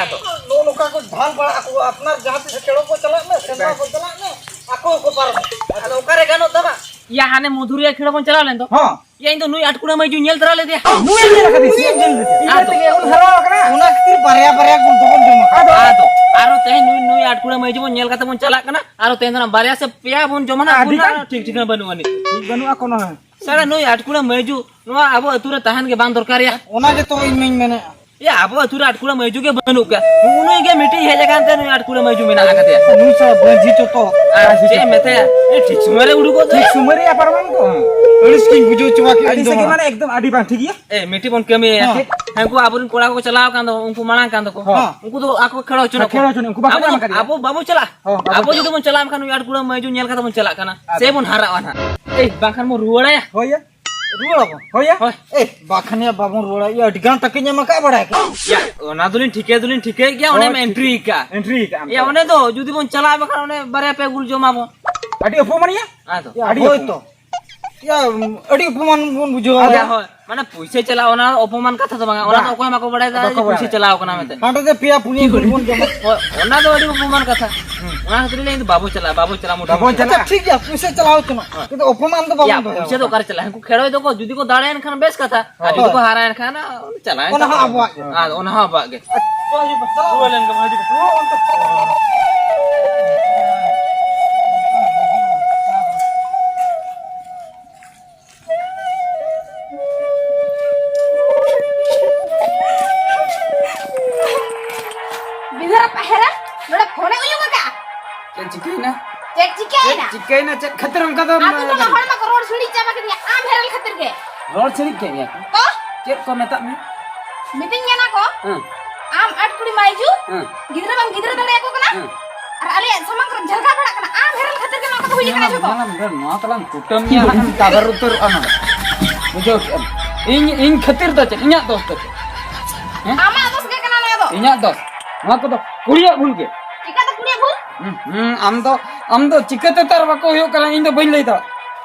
ᱟᱫᱚ᱾ ᱱᱚᱜᱼᱚ ᱱᱚᱝᱠᱟ ᱠᱚ ᱰᱷᱟᱞ ᱵᱟᱲᱟ ᱟᱠᱚ, ᱟᱯᱱᱟᱨ ᱡᱟᱦᱟᱸ ᱛᱤᱥ ᱠᱷᱮᱞᱳᱜ ᱠᱚ ᱪᱟᱞᱟᱜ ᱢᱮ, ᱥᱮᱸᱫᱽᱨᱟ ᱠᱚ ᱪᱟᱞᱟᱜ ᱢᱮ, ᱟᱠᱚ ᱜᱮᱠᱚ ᱯᱟᱨᱚᱢᱚᱜᱼᱟ᱾ ᱟᱫᱚ ᱚᱠᱟᱨᱮ ᱜᱟᱱᱚᱜ ᱛᱟᱢᱟ? ᱭᱟ, ᱦᱟᱱᱮ ᱢᱚᱫᱷᱩᱨᱤᱭᱟᱹ ᱠᱷᱮᱞ ᱵᱚᱱ ᱪᱟᱞᱟᱣ ᱞᱮᱱ ᱫᱚ᱾ ᱦᱚᱸ᱾ ᱭᱟ, ᱤᱧ ᱫᱚ ᱱᱩᱭ ᱟᱴᱠᱩᱲᱟᱹ ᱢᱟᱹᱭᱡᱩᱧ ᱧᱮᱞ ᱛᱟᱨᱟ ᱞᱮᱫᱮᱭᱟ᱾ ᱱᱩᱭ ᱧᱮᱞ ᱟᱠᱟᱫᱮ, ᱥᱤᱭᱟᱹ ᱧᱮᱞ ᱞᱮᱫᱮ᱾ ᱤᱱᱟᱹ ᱟᱫᱚ᱾ ᱛᱮᱜᱮ ᱵᱚᱱ ᱦᱟᱨᱟ ᱟᱠᱟᱱᱟ᱾ ᱚᱱᱟ ᱠᱷᱟᱹᱛᱤᱨ ᱵᱟᱨᱭᱟ ᱵᱟᱨᱭᱟ ᱜᱩᱞ ᱫᱚᱵᱚᱱ ᱡᱚᱢ ᱟᱠᱟᱫᱟ᱾ ᱟᱫᱚ, ᱟᱨᱚ ᱛᱮᱦᱮᱧ ᱱᱩᱭ, ᱱᱩᱭ ᱟᱴᱠᱩᱲᱟᱹ ᱢᱟᱹᱭᱡᱩ ᱵᱚᱱ ᱧᱮᱞ ᱠᱟᱛᱮ ᱵᱚᱱ ᱪᱟᱞᱟᱜ ᱠᱟᱱᱟ᱾ ᱟᱨᱚ ᱛᱮᱦᱮᱧ ᱫᱚ ᱱᱟᱜ ᱵᱟᱨᱭᱟ ᱥᱮ ᱯᱮᱭᱟ ᱵᱚᱱ ᱡᱚᱢᱟ ᱱᱟᱜ, ᱟᱹᱰᱤ ᱵᱚᱱ ᱜᱟᱱ᱾ ᱴᱷᱤᱠ ᱴᱷᱤᱠᱟᱹᱱᱟ ᱵᱟᱹᱱᱩᱜ ᱟᱹᱱᱤᱡ᱾ ᱴᱷᱤᱠ ᱵᱟᱹᱱᱩᱜᱼᱟ ᱠᱳᱱᱳ ᱦᱚᱸ᱾ ᱥᱟᱞᱟ ᱱᱩᱭ ᱟᱴᱠᱩᱲᱟᱹ ᱢᱟᱹᱭᱡᱩ ᱱᱚᱣᱟ ᱟᱵᱚ ᱟᱹᱛᱩ ᱨᱮ ᱛᱟᱦᱮᱱ ᱜᱮ ᱵᱟᱝ ᱫᱚᱨᱠᱟᱨ ᱭᱟ᱾ ᱚᱱᱟ ᱜᱮᱛᱚ ᱤᱧ ᱢᱟᱧ ᱢᱮᱱᱮᱫᱼᱟ᱾ ᱭᱟ, ᱟᱵᱚ ᱟᱹᱛᱩ ᱨᱮ ᱟᱴᱠᱩᱲᱟᱹ ᱢᱟᱹᱭᱡᱩ ᱜᱮ ᱵᱟᱹᱱᱩᱜ ᱠᱚᱣᱟ᱾ ᱩᱱᱤ ᱜᱮ ᱢᱤᱫᱴᱤᱡ ᱦᱮᱡ ᱟᱠᱟᱱ ᱛᱮ ᱱᱩᱭ ᱟᱴᱠᱩᱲᱟᱹ ᱢᱟᱹᱭᱡᱩ ᱢᱮᱱᱟᱜ ᱟᱠᱟᱫᱮᱭᱟ᱾ ᱱᱩᱭ ᱥᱟᱞᱟ ᱵᱟᱹᱡᱷᱤ ᱪᱚᱛᱚ᱾ ᱟᱨ ᱪᱮᱫ ᱮᱢ ᱢᱮᱛᱟᱭᱟ? ᱮ, ᱴᱷᱤᱠ ᱥᱚᱢᱚᱭ ᱨᱮ ᱩᱰᱩᱠᱚᱜ ᱫᱚ᱾ ᱴᱷᱤᱠ ᱥᱚᱢᱚᱭ ᱨᱮ ᱯᱟᱨᱚᱢᱟᱢ ᱫᱚ᱾ ᱟᱹᱲᱤᱥ ᱜᱤᱧ ᱵᱩᱡᱷᱟᱹᱣ ᱦᱚᱪᱚ ᱠᱮᱫ ᱟᱹᱲᱤᱥ ᱤᱧ ᱫᱚ᱾ ᱜᱮ ᱢᱟᱱᱮ ᱮᱠᱫᱚᱢ ᱟᱹᱰᱤ ᱵᱟᱝ ᱴᱷᱤᱠ ᱜᱮᱭᱟ᱾ ᱮ, ᱢᱤᱫᱴᱤᱡ ᱵᱚᱱ ᱠᱟᱹᱢᱤᱭᱟ᱾ ᱦᱮᱸ᱾ ᱦᱮᱸ, ᱩᱱᱠᱩ ᱟᱵᱚᱨᱮᱱ ᱠᱚᱲᱟ ᱠᱚᱠᱚ ᱪᱟᱞᱟᱣ ᱟᱠᱟᱱ ᱫᱚ, ᱩᱱᱠᱩ ᱢᱟᱲᱟᱝ ᱠᱟᱱ ᱫᱚᱠᱚ᱾ ᱦᱮᱸ᱾ ᱩᱱᱠᱩ ᱫᱚ ᱟᱠᱚ ᱠᱷᱮᱲᱚ ᱦᱚᱪᱚ ᱦᱮᱸ, ᱱᱟᱠᱚ᱾ ᱠᱷᱮᱲᱚ ᱦᱚᱪᱚ ᱱᱟᱠᱚ᱾ ᱩᱱᱠᱩ ᱵᱟᱠᱚ ᱟᱵᱚ ᱧᱟᱢ ᱫᱚ, ᱟᱠᱟᱫᱮᱭᱟ᱾ ᱟᱵᱚ ᱵᱟᱵᱚ ᱪᱟᱞᱟᱜᱼᱟ᱾ ᱦᱚᱸ, ᱵᱟᱵᱚ ᱟᱵᱚ ᱪᱟᱞᱟᱜᱼᱟ᱾ ᱡᱩᱫᱤ ᱵᱚᱱ ᱪᱟᱞᱟᱣ ᱮᱱᱠᱷᱟᱱ ᱱᱩᱭ ᱟᱴᱠᱩᱲᱟᱹ ᱢᱟᱹᱭᱡᱩ ᱧᱮᱞ ᱠᱟᱛᱮ ᱵᱚᱱ ᱪᱟᱞᱟᱜ ᱠᱟᱱᱟ᱾ ᱟᱫᱚ᱾ ᱥᱮ ᱵᱚᱱ ᱦᱟᱨᱟᱜᱼᱟ ᱱᱟᱦᱟᱜ᱾ ᱦᱳᱭ ᱭᱟ᱾ ᱮᱭ, ᱵᱟᱝᱠᱷᱟᱱ ᱵᱚᱱ ᱨᱩᱣᱟᱹᱲᱟᱭᱟ᱾ ᱦᱳᱭ ᱭᱟ᱾ ᱨᱩᱣᱟᱹᱲ ᱟᱵᱚᱱ? ᱦᱳᱭ᱾ ᱦᱳᱭ᱾ ᱮ, ᱵᱟᱠᱷᱟᱱ ᱭᱟ ᱵᱟᱵᱚᱱ ᱨᱩᱣᱟᱹᱲᱟ᱾ ᱭᱟ, ᱟᱹᱰᱤ ᱜᱟᱱ ᱴᱟᱠᱟᱧ ᱮᱢ ᱟᱠᱟᱫ ᱵᱟᱲᱟᱭ ᱠᱟᱱᱟ᱾ ᱭᱟ, ᱚᱱᱟ ᱫᱚᱞᱤᱧ ᱴᱷᱤᱠᱟᱹ ᱫᱚᱞᱤᱧ ᱴᱷᱤᱠᱟᱹᱭᱮᱫ ᱜᱮᱭᱟ, ᱚᱱᱮᱢ ᱦᱳᱭ, entry ᱴᱷᱤᱠ᱾ ᱟᱠᱟᱫᱼᱟ᱾ Entry ᱟᱠᱟᱫᱼᱟᱢ ᱭᱟ, ᱛᱚ᱾ ᱚᱱᱮ ᱫᱚ ᱡᱩᱫᱤ ᱵᱚᱱ ᱪᱟᱞᱟᱣ ᱵᱟᱠᱷᱟᱱ ᱚᱱᱮ ᱵᱟᱨᱭᱟ ᱯᱮ ᱜᱩᱞ ᱡᱚᱢᱟ ᱵᱚᱱ᱾ ᱟᱹᱰᱤ ᱚᱯᱚᱢᱟᱱ ᱭᱟ᱾ ᱟᱫᱚ᱾ ᱭᱟ, ᱟᱹᱰᱤ ᱦᱳᱭ ᱚᱯᱚᱢᱟᱱ᱾ ᱛᱚ᱾ ᱭᱟ, ᱟᱹᱰᱤ ᱚᱯᱚᱢᱟᱱ ᱵᱚᱱ ᱵᱩᱡᱷᱟᱹᱣᱟ᱾ ᱟᱫᱚ ᱭᱟ᱾ ᱦᱳᱭ, ᱢᱟᱱᱮ ᱯᱩᱭᱥᱟᱹ ᱪᱟᱞᱟᱣ, ᱚᱱᱟ ᱚᱯᱚᱢᱟᱱ ᱠᱟᱛᱷᱟ ᱫᱚ ᱵᱟᱝᱟ, ᱚᱱᱟ ᱫᱚ ᱵᱟᱝ᱾ ᱚᱠᱚᱭ ᱦᱚᱸ ᱵᱟᱠᱚ ᱵᱟᱲᱟᱭ ᱫᱟ ᱵᱟᱠᱚ ᱡᱮ ᱯᱩᱭᱥᱟᱹ ᱵᱟᱲᱟᱭᱟ᱾ ᱪᱟᱞᱟᱣ ᱠᱟᱱᱟ ᱢᱮᱱᱛᱮ᱾ ᱦᱟᱸᱰᱮ ᱫᱚ ᱯᱮᱭᱟ ᱯᱩᱱᱭᱟᱹ ᱜᱩᱞ ᱵᱚᱱ ᱡᱚᱢᱟ᱾ ᱦᱳᱭ, ᱚᱱᱟ ᱫᱚ ᱟᱹᱰᱤ ᱚᱯᱚᱢᱟᱱ ᱠᱟᱛᱷᱟ᱾ ᱦᱩᱸ᱾ ᱚᱱᱟ ᱠᱷᱟᱹᱛᱤᱨ ᱞᱟᱹᱭ ᱫᱟ ᱵᱟᱵᱚ ᱪᱟᱞᱟᱜᱼᱟ, ᱵᱟᱵᱚ ᱪᱟᱞᱟᱜᱼᱟ, ᱢᱚᱴᱟᱢᱩᱴᱤ᱾ ᱵᱟᱵᱚ ᱪᱟᱞᱟᱜᱼᱟ᱾ ᱟᱪᱪᱷᱟ, ᱴᱷᱤᱠ ᱜᱮᱭᱟ, ᱯᱩᱭᱥᱟᱹ ᱪᱟᱞᱟᱣ ᱦᱚᱪᱚᱱᱚᱜ᱾ ᱦᱳᱭ᱾ ᱠᱤᱱᱛᱩ ᱚᱯᱚᱢᱟᱱ ᱫᱚ ᱵᱟᱵᱚᱱ ᱭᱟ, ᱫᱚᱦᱚᱭᱟ᱾ ᱯᱩᱭᱥᱟᱹ ᱫᱚ ᱚᱠᱟᱨᱮ ᱪᱟᱞᱟᱜᱼᱟ? ᱦᱟᱹᱱᱠᱩ ᱠᱷᱮᱲᱚᱭ ᱫᱚᱠᱚ ᱡᱩᱫᱤ ᱠᱚ ᱫᱟᱲᱮᱭᱮᱱ ᱠᱷᱟᱱ ᱵᱮᱥ ᱠᱟᱛᱷᱟ, ᱟᱨ ᱡᱩᱫᱤ ᱠᱚ ᱦᱳᱭ᱾ ᱦᱟᱨᱟᱭᱮᱱ ᱠᱷᱟᱱ ᱪᱟᱞᱟᱣᱮᱱ ᱚᱱᱟ ᱦᱚᱸ ᱛᱟᱵᱚᱱᱟ᱾ ᱟᱵᱚᱣᱟᱜ ᱜᱮ᱾ ᱟᱨ ᱚᱱᱟ ᱦᱚᱸ ᱟᱵᱚᱣᱟᱜ ᱜᱮ᱾ ᱪᱟᱞᱟᱣ ᱦᱤᱡᱩᱜ ᱯᱮ, ᱪᱟᱞᱟᱣ᱾ ᱨᱩᱣᱟᱹᱲ ᱞᱮᱱ ᱜᱮ ᱢᱟ, ᱦᱤᱡᱩᱜ ᱯᱮ᱾ ᱵᱤᱫᱷᱟᱨᱟ ᱯᱟᱦᱮᱨᱟ, ᱱᱚᱰᱮ ᱯᱷᱳᱱᱮ ᱩᱭᱩᱝ ᱟᱠᱟᱜᱼᱟ᱾ ᱪᱮᱫ ᱪᱤᱠᱟᱹᱭᱮᱱᱟ? ᱪᱮᱫ ᱪᱤᱠᱟᱹᱭᱮᱱᱟ? ᱪᱮᱫ ᱪᱤᱠᱟᱹᱭᱮᱱᱟ? ᱪᱮᱫ ᱠᱷᱟᱹᱛᱤᱨ ᱚᱱᱠᱟ ᱫᱚ ᱟᱹᱛᱩ ᱴᱚᱞᱟ ᱦᱚᱲ ᱢᱟᱠᱚ ᱨᱚᱲ ᱥᱤᱲᱤᱡ ᱪᱟᱵᱟ ᱠᱮᱫᱤᱧᱟ, ᱟᱢ ᱦᱮᱨᱮᱞ ᱠᱷᱟᱹᱛᱤᱨ ᱜᱮ᱾ ᱨᱚᱲ ᱥᱤᱲᱤᱡ ᱠᱮᱫ ᱜᱮᱭᱟ ᱠᱚ? ᱛᱚ? ᱪᱮᱫ ᱠᱚ ᱢᱮᱛᱟᱜ ᱢᱮ? ᱢᱤᱛᱟᱹᱧ ᱠᱟᱱᱟ ᱠᱚ, ᱦᱮᱸ᱾ ᱟᱢ ᱟᱴ ᱠᱩᱲᱤ ᱢᱟᱹᱭᱡᱩ, ᱦᱮᱸ᱾ ᱜᱤᱫᱽᱨᱟᱹ ᱵᱟᱢ ᱜᱤᱫᱽᱨᱟᱹ ᱫᱟᱲᱮᱭᱟᱠᱚ ᱠᱟᱱᱟ, ᱦᱮᱸ᱾ ᱟᱨ ᱟᱞᱮᱭᱟᱜ ᱥᱟᱢᱟᱝ ᱠᱚᱨᱮ ᱡᱷᱟᱞᱠᱟᱣ ᱯᱟᱲᱟᱜ ᱠᱟᱱᱟ, ᱟᱢ ᱦᱮᱨᱮᱞ ᱠᱷᱟᱹᱛᱤᱨ ᱜᱮ ᱱᱚᱣᱟ ᱠᱚᱫᱚ ᱦᱩᱭ ᱟᱠᱟᱱᱟ ᱡᱷᱚᱛᱚ᱾ ᱧᱮᱞᱟᱢ, ᱧᱮᱞᱟᱢ, ᱱᱚᱣᱟ ᱛᱟᱞᱟᱝ ᱠᱩᱴᱟᱹᱢ ᱜᱮᱭᱟ ᱦᱟᱸᱜ ᱮᱢ ᱛᱟᱵᱮᱨ ᱩᱛᱟᱹᱨᱚᱜᱼᱟ ᱱᱚᱰᱮ᱾ ᱵᱩᱡᱷᱟᱹᱣ ᱠᱮᱫ ᱟᱢ? ᱤᱧ, ᱤᱧ ᱠᱷᱟᱹᱛᱤᱨ ᱫᱚ ᱪᱮᱫ? ᱤᱧᱟᱹᱜ ᱫᱳᱥ ᱫᱚ ᱪᱮᱫ? ᱦᱮᱸ? ᱟᱢᱟᱜ ᱫᱳᱥ ᱜᱮ ᱠᱟᱱᱟ ᱱᱚᱣᱟ ᱫᱚ᱾ ᱤᱧᱟᱹᱜ ᱫᱚᱥ᱾ ᱱᱚᱣᱟ ᱠᱚᱫᱚ ᱠᱩᱲᱤᱭᱟᱜ ᱵᱷᱩᱞ ᱜᱮ᱾ ᱪᱤᱠᱟᱹᱛᱮ ᱠᱩᱲᱤᱭᱟᱜ ᱵᱷᱩᱞ? ᱦᱩᱸ, ᱦᱩᱸ, ᱟᱢ ᱫᱚ, ᱟᱢ ᱫᱚ ᱪᱤᱠᱟᱹᱛᱮ ᱛᱟᱨ ᱵᱟᱠᱚ ᱦᱩᱭᱩᱜ ᱠᱟᱱᱟ, ᱤᱧ ᱫᱚ ᱵᱟᱹᱧ ᱞᱟᱹᱭ ᱫᱟᱲᱮᱭᱟᱜᱼᱟ᱾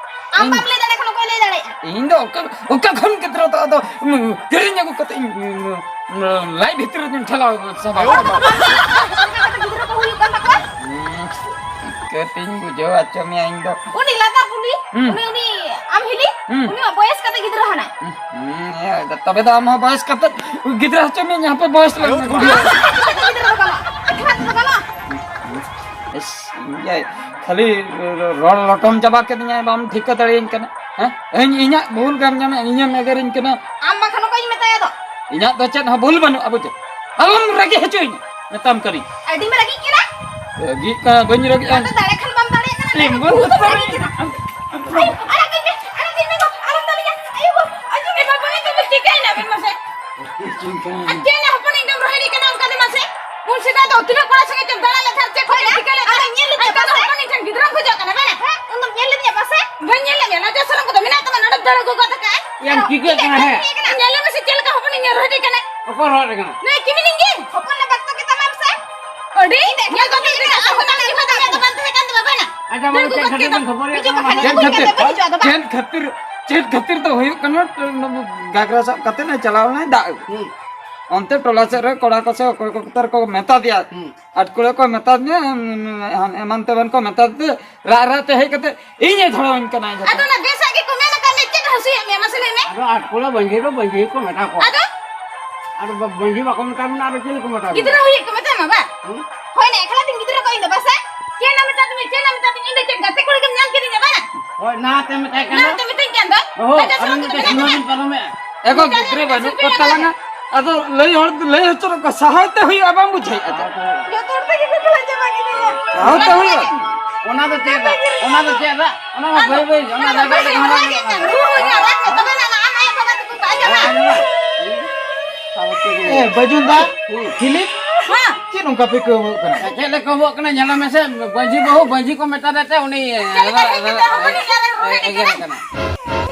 ᱟᱢ ᱤᱧ ᱵᱟᱢ ᱞᱟᱹᱭ ᱫᱟᱲᱮᱭᱟᱜ ᱠᱷᱟᱱ ᱚᱠᱚᱭ ᱞᱟᱹᱭ ᱫᱟᱲᱮᱭᱟᱜᱼᱟ? ᱤᱧ ᱫᱚ ᱚᱠᱟ, ᱚᱠᱟ ᱠᱷᱚᱱ ᱜᱤᱫᱽᱨᱟᱹ ᱫᱚ ᱟᱫᱚ, ᱩᱸ, ᱠᱤᱨᱤᱧ ᱟᱹᱜᱩ ᱠᱟᱛᱮ ᱤᱧ, ᱩᱸ, ᱩᱸ, ᱞᱟᱡ ᱵᱷᱤᱛᱨᱤ ᱨᱮᱧ ᱴᱷᱮᱞᱟᱣ ᱪᱟᱵᱟ ᱦᱚᱲ ᱠᱚᱣᱟ᱾ ᱫᱚ ᱵᱟᱢ ᱞᱟᱹᱭ ᱫᱟᱲᱮᱭᱟᱜᱼᱟ, ᱚᱱᱠᱟ ᱠᱟᱛᱮ ᱜᱤᱫᱽᱨᱟᱹ ᱠᱚ ᱦᱩᱭᱩᱜ ᱠᱟᱱ ᱛᱟᱠᱚᱣᱟ᱾ ᱦᱩᱸ, ᱪᱤᱠᱟᱹᱛᱤᱧ ᱵᱩᱡᱷᱟᱹᱣ ᱦᱚᱪᱚ ᱢᱮᱭᱟ ᱤᱧ ᱫᱚ? ᱩᱱᱤ ᱞᱟᱛᱟᱨ ᱠᱩᱞᱦᱤ, ᱦᱩᱸ᱾ ᱩᱱᱤ, ᱩᱱᱤ ᱟᱢ ᱦᱤᱞᱤ, ᱦᱩᱸ᱾ ᱩᱱᱤ ᱢᱟ ᱵᱚᱭᱮᱥ ᱠᱟᱛᱮ ᱜᱤᱫᱽᱨᱟᱹ ᱦᱟᱱᱟᱭ᱾ ᱦᱩᱸ, ᱦᱩᱸ, ᱦᱮᱸ, ᱛᱚᱵᱮ ᱫᱚ ᱟᱢ ᱦᱚᱸ ᱵᱚᱭᱮᱥ ᱠᱟᱛᱮ ᱜᱤᱫᱽᱨᱟᱹ ᱦᱚᱪᱚ ᱢᱮᱭᱟ, ᱦᱟᱯᱮ ᱵᱚᱭᱮᱥ ᱞᱮᱱ ᱜᱮ, ᱵᱩᱰᱷᱤ᱾ ᱜᱤᱫᱽᱨᱟᱹ ᱫᱚ ᱜᱟᱱᱚᱜᱼᱟ, ᱮᱠᱞᱟ ᱛᱮᱫᱚ ᱜᱟᱱᱚᱜᱼᱟ? ᱤᱥ, ᱤᱧ ᱜᱮ ᱠᱷᱟᱹᱞᱤ ᱨᱚᱲ ᱞᱚᱴᱚᱢ ᱪᱟᱵᱟ ᱠᱤᱫᱤᱧᱟ, ᱵᱟᱢ ᱴᱷᱤᱠᱟᱹ ᱫᱟᱲᱮᱭᱟᱹᱧ ᱠᱟᱱᱟ, ᱦᱮᱸ? ᱤᱧ ᱤᱧᱟᱹᱜ ᱵᱷᱩᱞ ᱜᱮᱢ ᱧᱟᱢᱟ, ᱤᱧᱮᱢ ᱮᱜᱮᱨᱤᱧ ᱠᱟᱱᱟ᱾ ᱟᱢ ᱵᱟᱠᱷᱟᱱ ᱚᱠᱚᱭᱤᱧ ᱢᱮᱛᱟᱭᱟ ᱫᱚ? ᱤᱧᱟᱹᱜ ᱫᱚ ᱪᱮᱫ ᱦᱚᱸ ᱵᱷᱩᱞ ᱵᱟᱹᱱᱩᱜᱼᱟ, ᱵᱩᱡᱷᱟᱹᱣ? ᱟᱞᱚᱢ ᱨᱟᱹᱜᱤ ᱦᱚᱪᱚᱧᱟ, ᱢᱮᱛᱟᱢ ᱠᱟᱹᱱᱟᱹᱧ᱾ ᱟᱹᱰᱤᱢ ᱨᱟᱹᱜᱤᱜ ᱠᱟᱱᱟ᱾ ᱨᱟᱹᱜᱤᱜ ᱠᱟᱱᱟ, ᱵᱟᱹᱧ ᱨᱟᱹᱜᱤᱜᱼᱟ᱾ ᱟᱫᱚ ᱫᱟᱲᱮ ᱠᱷᱟᱱ ᱵᱟᱢ ᱫᱟᱲᱮᱭᱟᱜ ᱠᱟᱱᱟ, ᱛᱤᱸᱜᱩ ᱩᱱᱠᱩ ᱫᱚ ᱩᱛᱟᱹᱨ ᱨᱟᱹᱜᱤᱜ ᱠᱟᱱᱟ᱾ ᱟᱭᱳ, ᱟᱲᱟᱜ ᱠᱟᱹᱧ ᱢᱮ, ᱟᱲᱟᱜ ᱠᱟᱹᱧ ᱢᱮ ᱜᱚ, ᱟᱞᱚᱢ ᱫᱟᱞᱤᱧᱟ᱾ ᱟᱭᱳ ᱜᱚ, ᱟᱭᱳ ᱜᱚ, ᱵᱟᱵᱟ ᱜᱮ ᱛᱚᱵᱮ ᱪᱤᱠᱟᱹᱭᱮᱱᱟ ᱵᱮᱱ ᱢᱟᱥᱮ? ᱟᱨ ᱪᱮᱫ ᱦᱚᱯᱚᱱ ᱤᱧ ᱫᱚᱢ ᱨᱚᱦᱮᱫᱮ ᱠᱟᱱᱟ ᱚᱱᱠᱟ ᱫᱚ ᱢᱟᱥᱮ? ᱩᱱ ᱥᱮᱫᱟᱭ ᱫᱚ ᱛᱤᱱᱟᱹᱜ ᱠᱚᱲᱟ ᱥᱚᱸᱜᱮ ᱪᱚᱢ ᱫᱟᱬᱟ ᱞᱮᱫ ᱛᱟᱦᱮᱸᱫ, ᱪᱮᱫ ᱠᱚ ᱦᱳᱭ, ᱪᱤᱠᱟᱹ ᱞᱮᱫ ᱟᱫᱚ ᱛᱟᱦᱮᱸᱫ? ᱧᱮᱞ ᱞᱮᱫ ᱟᱨ ᱯᱮᱭᱟ ᱱᱤᱛᱚᱜ ᱫᱚ ᱯᱟᱥᱮ? ᱦᱚᱯᱚᱱ ᱤᱧ ᱴᱷᱮᱱ ᱜᱤᱫᱽᱨᱟᱹᱢ ᱠᱷᱚᱡᱚᱜ ᱠᱟᱱᱟ, ᱵᱟᱝ? ᱦᱮᱸ? ᱩᱱ ᱫᱚᱢ ᱧᱮᱞ ᱞᱮᱫ ᱯᱮᱭᱟ ᱯᱟᱥᱮ? ᱵᱟᱹᱧ ᱧᱮᱞ ᱞᱮᱫ ᱢᱮᱭᱟ, ᱞᱟᱡᱟᱣ ᱥᱚᱨᱚᱢ ᱠᱚᱫᱚ ᱢᱮᱱᱟᱜ ᱛᱟᱢᱟ, ᱱᱚᱰᱮ ᱫᱟᱹᱲ ᱟᱹᱜᱩ ᱜᱚᱫ ᱟᱠᱟᱫ᱾ ᱭᱟᱢ ᱪᱤᱠᱟᱹᱜ ᱠᱟᱱᱟ, ᱦᱮᱸ? ᱧᱮᱞ ᱢᱮᱥᱮ ᱪᱮᱫ ᱞᱮᱠᱟ ᱦᱚᱯᱚᱱ ᱤᱧ ᱨᱚᱦᱮᱫᱮ ᱠᱟᱱᱟ᱾ ᱚᱠᱚᱭ ᱨᱚᱦᱮᱫ ᱠᱟᱱᱟ? ᱱᱩᱭ ᱠᱤᱢᱤᱱ ᱜᱮ᱾ ᱦᱚᱯᱚᱱ ᱞᱮ ᱵᱟᱠᱛᱚ ᱜᱮ ᱛᱟᱢᱟᱢ ᱥᱮ? ᱟᱹᱰᱤ ᱧᱮᱞ ᱠᱟᱛᱮ ᱜᱮ ᱟᱢ ᱦᱚᱸ ᱵᱟᱝ ᱪᱮᱫ ᱦᱚᱸ ᱵᱟᱝ ᱛᱟᱦᱮᱸ ᱠᱟᱱ ᱛᱟᱢᱟ, ᱵᱟᱝᱟ? ᱟᱪᱪᱷᱟ, ᱫᱟᱹᱲ ᱵᱟᱵᱩ, ᱟᱹᱜᱩ ᱪᱮᱫ ᱜᱚᱫ ᱠᱷᱟᱹᱛᱤᱨ ᱠᱮᱫᱟᱢ᱾ ᱵᱮᱱ ᱠᱷᱚᱵᱚᱨᱮᱫ ᱦᱤᱡᱩᱜ ᱠᱟᱱᱟ? ᱵᱟᱠᱷᱟᱱ ᱪᱮᱫ ᱟᱹᱜᱩ ᱠᱷᱟᱹᱛᱤᱨ? ᱠᱟᱛᱮ ᱵᱟᱹᱧ ᱦᱤᱡᱩᱜᱼᱟ, ᱟᱫᱚ ᱵᱟᱝ᱾ ᱪᱮᱫ ᱠᱷᱟᱹᱛᱤᱨ, ᱪᱮᱫ ᱠᱷᱟᱹᱛᱤᱨ ᱫᱚ ᱦᱩᱭᱩᱜ ᱠᱟᱱᱟ? ᱜᱷᱟᱜᱽᱨᱟ ᱥᱟᱵ ᱠᱟᱛᱮ ᱞᱮ ᱪᱟᱞᱟᱣ ᱞᱮᱱᱟ ᱫᱟᱜ ᱟᱹᱜᱩ᱾ ᱦᱩᱸ᱾ ᱚᱱᱛᱮ ᱴᱚᱞᱟ ᱥᱮᱫ ᱨᱮ ᱠᱚᱲᱟ ᱠᱚ ᱥᱮ ᱚᱠᱚᱭ ᱠᱚ ᱠᱚᱛᱟᱨ ᱠᱚ ᱢᱮᱛᱟ ᱫᱮᱭᱟ᱾ ᱦᱩᱸ᱾ ᱟᱴ ᱠᱚᱲᱟ ᱠᱚ ᱢᱮᱛᱟ ᱫᱤᱧᱟ, ᱮᱢ-, ᱮᱢᱟᱱ ᱛᱮᱢᱟᱱ ᱠᱚ ᱢᱮᱛᱟ ᱫᱤᱧᱟ, ᱨᱟᱜ ᱨᱟᱜ ᱛᱮ ᱦᱮᱡ ᱠᱟᱛᱮ ᱤᱧᱮ ᱫᱷᱚᱲᱚᱣᱟᱹᱧ ᱠᱟᱱᱟ ᱡᱚᱛᱚ᱾ ᱟᱫᱚ ᱚᱱᱟ ᱵᱮᱥᱟᱜ ᱜᱮᱠᱚ ᱢᱮᱱ ᱟᱠᱟᱫ ᱢᱮ, ᱪᱮᱫ ᱦᱟᱹᱥᱩᱭᱮᱫ ᱢᱮᱭᱟ ᱢᱟᱥᱮ ᱞᱟᱹᱭ ᱢᱮ? ᱟᱫᱚ ᱟᱴ ᱠᱚᱲᱟ ᱵᱟᱹᱧᱡᱤ ᱫᱚ ᱵᱟᱹᱧᱡᱤ ᱠᱚ ᱢᱮᱛᱟ ᱠᱚᱣᱟ᱾ ᱟᱫᱚ? ᱟᱫᱚ ᱵᱟ-, ᱵᱟᱹᱧᱡᱤ ᱵᱟᱠᱚ ᱢᱮᱛᱟ ᱵᱚᱱᱟ, ᱟᱫᱚ ᱪᱮᱫ ᱠᱚ ᱢᱮᱛᱟ ᱵᱚᱱᱟ? ᱜᱤᱫᱽᱨᱟᱹ ᱦᱩᱭᱩᱜ ᱠᱚ ᱢᱮᱛᱟᱢᱟ ᱵᱟ? ᱦᱩᱸ? ᱦᱳᱭ ᱱᱟ, ᱮᱠᱞᱟ ᱛᱤᱧ ᱜᱤᱫᱽᱨᱟᱹ ᱠᱚ ᱤᱧ ᱫᱚ ᱵᱟᱥᱮ? ᱪᱮᱫ ᱮᱢ ᱢᱮᱛᱟ ᱫᱤᱧᱟ, ᱪᱮᱫ ᱮᱢ ᱢᱮᱛᱟ ᱫᱤᱧᱟ? ᱤᱧ ᱫᱚ ᱪᱮᱫ ᱜᱟᱛᱮ ᱠᱩᱲᱤ ᱜᱮᱢ ᱧᱟᱢ ᱠᱤᱫᱤᱧᱟ ᱵᱟ? ᱦᱳᱭ, ᱱᱟ ᱛᱮ ᱢᱮᱛᱟᱭ ᱠᱟᱱ ᱱᱟ ᱫᱚ᱾ ᱛᱮ ᱢᱮᱛᱟᱹᱧ ᱠᱟᱱ ᱫᱚ᱾ ᱚᱦᱚ, ᱟᱪᱪᱷᱟ, ᱟᱨ ᱥᱟᱞᱟᱢ ᱢᱤᱫᱴᱮᱡ ᱠᱚᱫᱚ ᱥᱤᱢᱟᱹ ᱢᱮᱱᱟᱜ ᱵᱤᱱ ᱯᱟᱨᱚᱢᱮᱜᱼᱟ᱾ ᱮ ᱜᱚ, ᱜᱤᱫᱽᱨᱟᱹ ᱵᱟᱹᱱᱩᱜ ᱠᱚ ᱛᱟᱞᱟᱝᱟ᱾ ᱟᱫᱚ ᱞᱟᱹᱭ ᱦᱚᱲ, ᱞᱟᱹᱭ ᱦᱚᱪᱚ ᱨᱮ ᱠᱚ ᱥᱟᱦᱟᱣ ᱛᱮ ᱦᱩᱭᱩᱜᱼᱟ, ᱵᱟᱢ ᱵᱩᱡᱷᱟᱹᱣᱮᱫᱼᱟ ᱛᱚ? ᱡᱚᱛᱚ ᱦᱚᱲ ᱛᱮᱜᱮ ᱠᱚ ᱠᱷᱮᱞᱟ ᱪᱟᱵᱟ ᱠᱮᱫᱟ᱾ ᱥᱟᱦᱟᱣ ᱛᱮ ᱦᱩᱭᱩᱜᱼᱟ᱾ ᱚᱱᱟ ᱫᱚ ᱪᱮᱫ ᱨᱟᱜ? ᱚᱱᱟ ᱫᱚ ᱪᱮᱫ ᱨᱟᱜ? ᱚᱱᱟ ᱢᱟ ᱵᱟᱹᱭ ᱵᱟᱹᱭ, ᱚᱱᱟ ᱨᱟᱜ ᱨᱟᱜ ᱛᱮᱜᱮ ᱦᱟᱨᱟ ᱧᱮᱞᱚᱜ ᱠᱟᱱᱟ᱾ ᱨᱩ ᱦᱩᱭᱩᱜᱼᱟ, ᱨᱟᱜ ᱢᱮ, ᱛᱚᱵᱮ ᱱᱟ ᱟᱢ ᱟᱭᱳ ᱵᱟᱵᱟ ᱛᱟᱠᱚ ᱠᱚ ᱟᱸᱡᱚᱢᱟ᱾ ᱟᱸᱡᱚᱢᱟ᱾ ᱮ, ᱵᱟᱹᱡᱩᱱ ᱫᱟ, ᱦᱩᱸ᱾ ᱯᱷᱤᱞᱤᱯ, ᱦᱮᱸ᱾ ᱪᱮᱫ ᱱᱚᱝᱠᱟ ᱯᱮ ᱠᱟᱹᱣᱵᱟᱹᱜ ᱠᱟᱱᱟ? ᱪᱮᱫ ᱞᱮ ᱠᱟᱹᱣᱵᱟᱹᱜ ᱠᱟᱱᱟ? ᱧᱮᱞ ᱢᱮᱥᱮ, ᱵᱟᱹᱡᱤ ᱵᱟᱹᱦᱩ, ᱵᱟᱹᱡᱤ ᱠᱚ ᱢᱮᱛᱟ ᱫᱮ ᱛᱮ ᱩᱱᱤ ᱪᱮᱫ ᱞᱮᱠᱟ ᱦᱮᱡ ᱠᱟᱛᱮ ᱦᱚᱸ ᱵᱟᱹᱞᱤᱧ ᱧᱮᱞ ᱨᱮ ᱨᱚᱲ ᱮ ᱠᱟᱱᱟ? ᱮᱜᱮᱨ ᱠᱟᱱᱟ᱾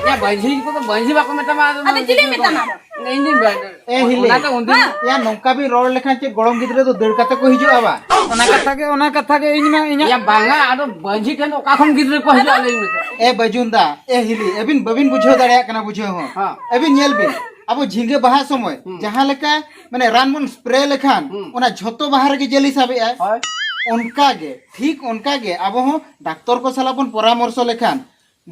ᱭᱟ, ᱵᱟᱹᱡᱤ ᱠᱚᱫᱚ ᱵᱟᱹᱡᱤ ᱵᱟᱠᱚ ᱢᱮᱛᱟᱢᱟ, ᱟᱫᱚ ᱟᱫᱚ ᱪᱤᱞᱤ ᱢᱮᱛᱟᱢᱟ? ᱤᱧ ᱫᱩᱧ ᱵᱟᱹᱡᱤ᱾ ᱮ ᱦᱤᱞᱤ, ᱚᱱᱟᱛᱮ ᱩᱱᱫᱤᱱ ᱭᱟ, ᱱᱚᱝᱠᱟ ᱵᱤᱱ ᱨᱚᱲ ᱞᱮᱠᱷᱟᱱ ᱪᱮᱫ ᱜᱚᱲᱚᱢ ᱜᱤᱫᱽᱨᱟᱹ ᱫᱚ ᱫᱟᱹᱲ ᱠᱟᱛᱮ ᱠᱚ ᱦᱤᱡᱩᱜᱼᱟ ᱵᱟ? ᱚᱱᱟ ᱠᱟᱛᱷᱟ ᱜᱮ, ᱚᱱᱟ ᱠᱟᱛᱷᱟ ᱜᱮ ᱤᱧ ᱢᱟ ᱤᱧᱟᱹᱜ ᱭᱟ ᱵᱟᱝᱟ, ᱟᱫᱚ ᱢᱟᱹᱡᱷᱤ ᱴᱷᱮᱱ ᱚᱠᱟ ᱠᱷᱚᱱ ᱜᱤᱫᱽᱨᱟᱹ ᱠᱚ ᱦᱤᱡᱩᱜᱼᱟ, ᱞᱟᱹᱭ ᱢᱮᱥᱮ? ᱮ ᱵᱟᱹᱡᱩᱱ ᱫᱟ, ᱮ ᱦᱤᱞᱤ, ᱟᱹᱵᱤᱱ ᱵᱟᱹᱵᱤᱱ ᱵᱩᱡᱷᱟᱹᱣ ᱫᱟᱲᱮᱭᱟᱜ ᱠᱟᱱᱟ ᱵᱩᱡᱷᱟᱹᱣ ᱦᱚᱸ᱾ ᱦᱮᱸ᱾ ᱟᱹᱵᱤᱱ ᱧᱮᱞ ᱵᱤᱱ, ᱟᱵᱚ ᱡᱷᱤᱸᱜᱟᱹ ᱵᱟᱦᱟ ᱥᱚᱢᱚᱭ ᱦᱩᱸ᱾ ᱡᱟᱦᱟᱸ ᱞᱮᱠᱟ ᱢᱟᱱᱮ ᱨᱟᱱ ᱵᱚᱱ ᱥᱯᱨᱮ ᱞᱮᱠᱷᱟᱱ ᱦᱩᱸ᱾ ᱚᱱᱟ ᱡᱷᱚᱛᱚ ᱵᱟᱦᱟ ᱨᱮᱜᱮ ᱡᱟᱹᱞᱤ ᱥᱟᱵᱮᱜᱼᱟᱭ, ᱦᱳᱭ᱾ ᱚᱱᱠᱟ ᱜᱮ, ᱴᱷᱤᱠ ᱚᱱᱠᱟ ᱜᱮ ᱟᱵᱚ ᱦᱚᱸ ᱰᱟᱠᱛᱚᱨ ᱠᱚ ᱥᱟᱞᱟᱜ ᱵᱚᱱ ᱯᱚᱨᱟᱢᱚᱨᱥᱚ ᱞᱮᱠᱷᱟᱱ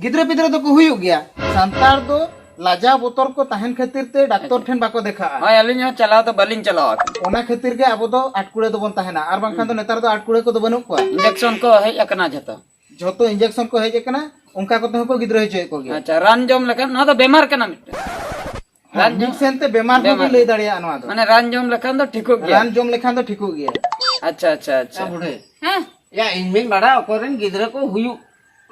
ᱜᱤᱫᱽᱨᱟᱹ ᱯᱤᱫᱽᱨᱟᱹ ᱫᱚᱠᱚ ᱦᱩᱭᱩᱜ ᱜᱮᱭᱟ᱾ ᱥᱟᱱᱛᱟᱲ ᱫᱚ ᱞᱟᱡᱟᱣ ᱵᱚᱛᱚᱨ ᱠᱚ ᱛᱟᱦᱮᱱ ᱠᱷᱟᱹᱛᱤᱨ ᱛᱮ ᱰᱟᱠᱛᱚᱨ ᱴᱷᱮᱱ ᱵᱟᱠᱚ ᱫᱮᱠᱷᱟᱜᱼᱟ᱾ ᱦᱳᱭ, ᱟᱹᱞᱤᱧ ᱦᱚᱸ ᱪᱟᱞᱟᱣ ᱫᱚ ᱵᱟᱹᱞᱤᱧ ᱪᱟᱞᱟᱣ ᱟᱠᱟᱱᱟ᱾ ᱚᱱᱟ ᱠᱷᱟᱹᱛᱤᱨ ᱜᱮ ᱟᱵᱚ ᱫᱚ ᱟᱴᱠᱩᱲᱟᱹ ᱫᱚᱵᱚᱱ ᱛᱟᱦᱮᱱᱟ, ᱟᱨ ᱵᱟᱝᱠᱷᱟᱱ ᱫᱚ ᱦᱩᱸ᱾ ᱱᱮᱛᱟᱨ ᱫᱚ ᱟᱴᱠᱩᱲᱟᱹ ᱠᱚᱫᱚ ᱵᱟᱹᱱᱩᱜ ᱠᱚᱣᱟ᱾ ᱤᱧᱡᱮᱠᱥᱚᱱ ᱠᱚ ᱦᱮᱡ ᱟᱠᱟᱱᱟ ᱡᱷᱚᱛᱚ᱾ ᱡᱷᱚᱛᱚ ᱤᱧᱡᱮᱠᱥᱚᱱ ᱠᱚ ᱦᱮᱡ ᱟᱠᱟᱱᱟ, ᱚᱱᱠᱟ ᱠᱚᱛᱮ ᱦᱚᱸᱠᱚ ᱜᱤᱫᱽᱨᱟᱹ ᱦᱚᱪᱚᱭᱮᱫ ᱠᱚᱜᱮᱭᱟ᱾ ᱟᱪᱪᱷᱟ, ᱨᱟᱱ ᱡᱚᱢ ᱞᱮᱠᱷᱟᱱ ᱱᱚᱣᱟ ᱫᱚ ᱵᱮᱢᱟᱨ ᱠᱟᱱᱟ ᱢᱤᱫᱴᱟᱝ᱾ ᱦᱮᱸ, ᱨᱟᱱ ᱢᱤᱫ ᱡᱚᱢ ᱥᱮᱱᱛᱮ ᱵᱮᱢᱟᱨ ᱦᱚᱸ ᱵᱮᱢᱟᱨ᱾ ᱵᱤᱱ ᱞᱟᱹᱭ ᱫᱟᱲᱮᱭᱟᱜᱼᱟ ᱱᱚᱣᱟ ᱫᱚ᱾ ᱢᱟᱱᱮ ᱨᱟᱱ ᱡᱚᱢ ᱞᱮᱠᱷᱟᱱ ᱫᱚ ᱴᱷᱤᱠᱚᱜ ᱜᱮᱭᱟ᱾ ᱨᱟᱱ ᱡᱚᱢ ᱞᱮᱠᱷᱟᱱ ᱫᱚ ᱴᱷᱤᱠᱚᱜ ᱜᱮᱭᱟ᱾ ᱟᱪᱪᱷᱟ, ᱟᱪᱪᱷᱟ, ᱟᱪᱪᱷᱟ᱾ ᱭᱟ ᱵᱩᱰᱷᱟᱹᱭ᱾ ᱦᱮᱸ᱾ ᱭᱟ, ᱤᱧ ᱢᱟᱹᱧ ᱵᱟᱲᱟᱭᱟ ᱚᱠᱚᱭ ᱨᱮᱱ ᱜᱤᱫᱽᱨᱟᱹ ᱠᱚ ᱦᱩᱭᱩᱜ,